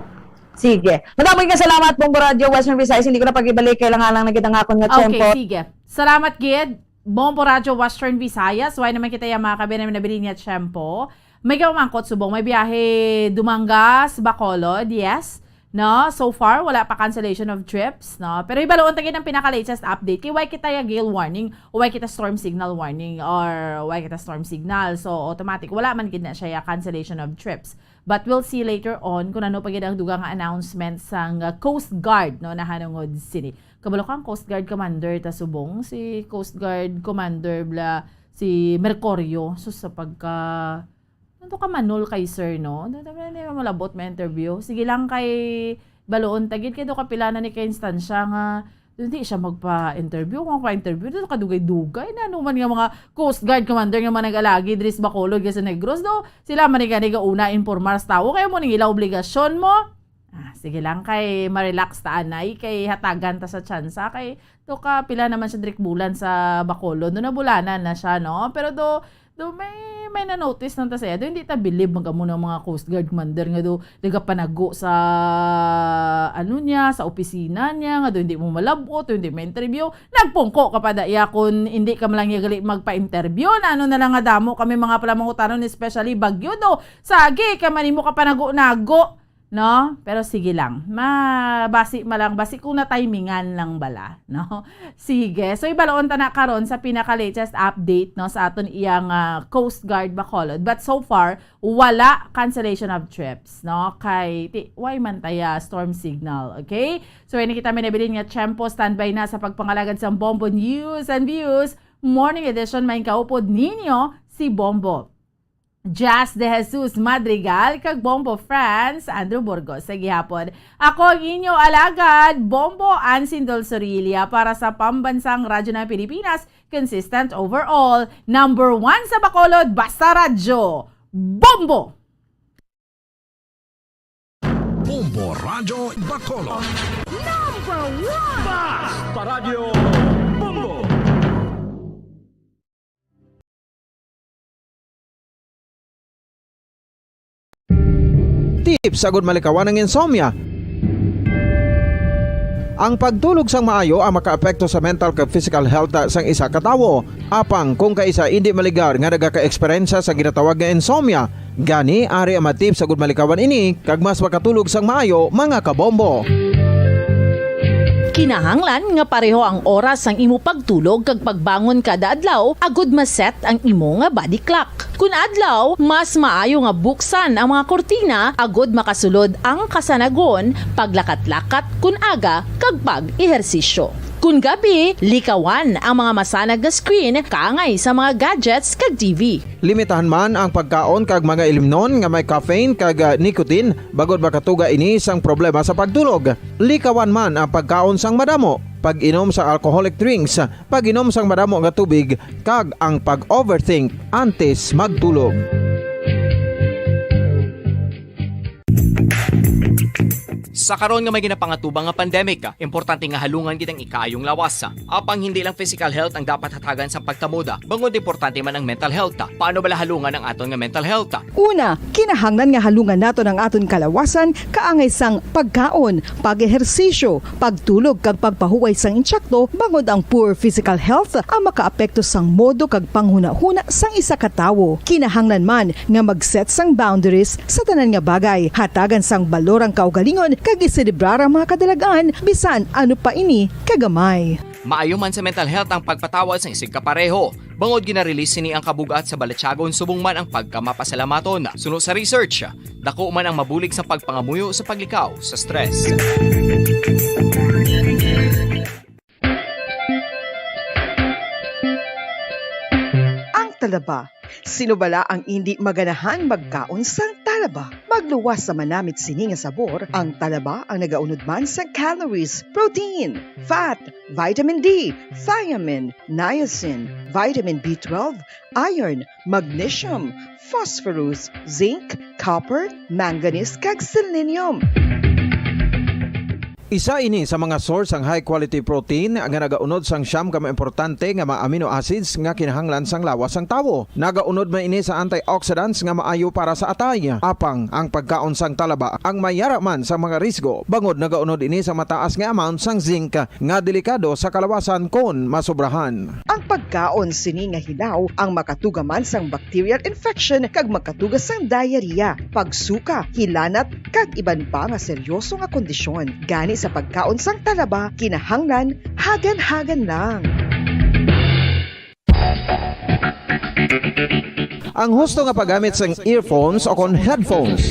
Sige. Madamo nga salamat, Bombo Radio Western Visayas. Hindi ko na pag-ibalik, kailangan lang na kita nga akon nga Okay, tiyempo. Sige. Salamat gid, Bombo Radio Western Visayas. Why naman kita yung mga kabinan na nabilin niya tiyempo? May gamangkot subong, may biyahe Dumangas, Bacolod, yes. No, so far wala pa cancellation of trips, no? Pero ibaloon ta gid ang pinaka-latest update kay wala kita ya gale warning, wala kita storm signal warning, or wala kita storm signal. So automatic, wala man gid na siya ya cancellation of trips. But we'll see later on kung ano pa gid ang dugang nga announcement sang, uh, Coast Guard, no, nahanungod sini. Kabalo ka ang Coast Guard Commander ta subong, si Coast Guard Commander bla, si Mercurio. So sa pagka Ano ka manol kay sir, no? Ano, ano, ano, malabot may interview. Sige lang kay baloon ta gid kay do kapila na ni ka instansya nga hindi siya magpa-interview. Kung magpa-interview, do kadugay-dugay na. Ano man nga mga Coast Guard Commander nga mga nag-alagi diri sa Bacolod, kay sa Negros, do sila man ni gani gauna informal sa tawo. Kaya mo ning ila obligasyon mo. Ah, sige lang kay ma-relax ta anay kay hatagan ta sa tsansa kay to ka pila naman siya diri bulan sa Bacolod, no, nabulanan na siya, no? Pero do do may may na-notice lang ta sa iya, do hindi ta bilib magamo ng mga Coast Guard Commander nga do nagapanago sa ano niya, sa opisina niya, nga do hindi mo malabot, do hindi may interview. Nagpungko ka pa da iya kung hindi ka man lang niya gali magpa-interview. Na ano na lang nga damo kami mga palamangutanon, especially bagyo do. Sagi ka man imo ka panago-nago. No? Pero sige lang. Mabasi ma lang, basi kung natimingan lang bala, no? Sige. So, ibaloon ta na karon sa pinaka-latest update, no, sa aton iyang, ah, Coast Guard Bacolod. But so far, wala cancellation of trips, no? Kay, ti, why man taya storm signal, okay? So, ini kita may nabilin nga tiyempo, standby na sa pagpangalagad sa Bombo News and Views. Morning edition, may kaupod ninyo si Bombo. Jazz de Jesus Madrigal, kag Bombo Franz Andrew Burgos. Sa gihapon, ako ang inyo alagad, Bombo Ansin Dulzorilla, para sa Pambansang Radyo ng Pilipinas, consistent overall, number one sa Bacolod, Basta Radyo, Bombo! Bombo Radyo Bacolod. Number one! Basta Radyo Bombo! Tips agud malikawan ang insomnia. Ang pagtulog sang maayo ang makaapekto sa mental kag physical health sang isa ka tawo. Apang kung kaisa indi maligar nga nagaka-eksperyensya sa ginatawag nga insomnia, gani ari ang mga tips agud malikawan ini kag mas makatulog sang maayo, mga kabombo. Kinahanglan nga pareho ang oras sang imo pagtulog kag pagbangon kada adlaw agud ma-set ang imo nga body clock. Kun adlaw, mas maayo nga buksan ang mga kurtina agud makasulod ang kasanagon, paglakat-lakat kun aga, kag pag-ehersisyo. Kun gabi, likawan ang mga masanag nga screen kaangay sa mga gadgets kag T V. Limitahan man ang pagkaon kag mga ilimnon nga may caffeine kag, ah, nicotine, bangod makatuga ini sang problema sa pagtulog. Likawan man ang pagkaon sang madamo, pag-inom sa alcoholic drinks, pag-inom sang madamo nga tubig, kag ang pag-overthink antes magtulog. Sa karon nga may ginapangatubang nga pandemic, importante nga halungan gid ang ikaayong lawas. Apang hindi lang physical health ang dapat hatagan sang pagkamoda, bangod importante man ang mental health. Paano bala halungan ang aton nga mental health? Una, kinahanglan nga halungan naton ang aton kalawasan kaangay sang pagkaon, pag-ehersisyo, pagtulog kag pagpahuway sang insakto, bangod ang poor physical health ang makaapekto sang modo kag panghunahuna sang isa ka tawo. Kinahanglan man nga mag-set sang boundaries sa tanan nga bagay, hatagan sang balor ang kaugalingon kag iselebrar ang mga kadalagan bisan ano pa ini kagamay. Maayo man sa mental health ang pagpatawad sang isigkapareho, bangod gina-release sini ang kabug-at sa balatyagon subong man ang pagkamapasalamaton. Suno sa research, dako man ang mabulig sa pagpangamuyo sa paglikaw sa stress. Ang talaba. Sino bala ang indi maganahan magkaon sang talaba? Magluwas sa manamit sini nga sabor, ang talaba ang nagaunod man sa calories, protein, fat, vitamin D, thiamine, niacin, vitamin B twelve, iron, magnesium, phosphorus, zinc, copper, manganese, kag selenium. Isa ini sa mga source sang high quality protein nga nagaunod sang siyam ka mga importante nga mga amino acids nga kinahanglan sang lawas sang tawo. Nagaunod man ini sa antioxidants nga maayo para sa atay. Apang ang pagkaon sang talaba ang may yara man sa mga risgo, bangod nagaunod ini sa mataas nga amount sang zinc nga delikado sa kalawasan kon masobrahan. Ang pagkaon sini nga hilaw ang makatuga man sang bacterial infection kag makatuga sang diarrhea, pagsuka, hilanat, kag iban pa nga seryoso nga kondisyon. Gani sa pagkaon sang talaba, kinahanglan hagan-hagan lang. Ang husto nga paggamit sang earphones o kon headphones.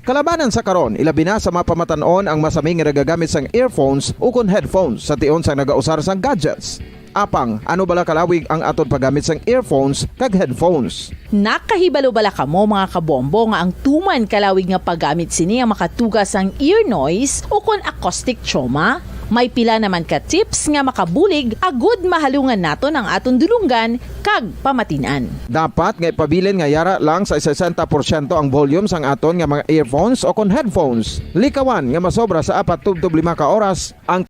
Kalabanan sa karon, ilabi na sa mga pamatan-on ang masami nga nagagamit sang earphones o kon headphones sa tion sang nagausar sang gadgets. Apang, ano bala kalawig ang aton paggamit sang earphones kag headphones? Nakahibalo bala kamo, mga kabombo, nga ang tuman kalawig nga paggamit sini ang makatuga sang ear noise o kon acoustic trauma? May pila naman ka tips nga makabulig agud mahalungan naton ang aton dulonggan kag pamatin-an. Dapat nga ipabilin nga yara lang sa sesenta porsyento ang volume sang aton nga mga earphones o kon headphones. Likawan nga masobra sa apat tubtob lima ka oras ang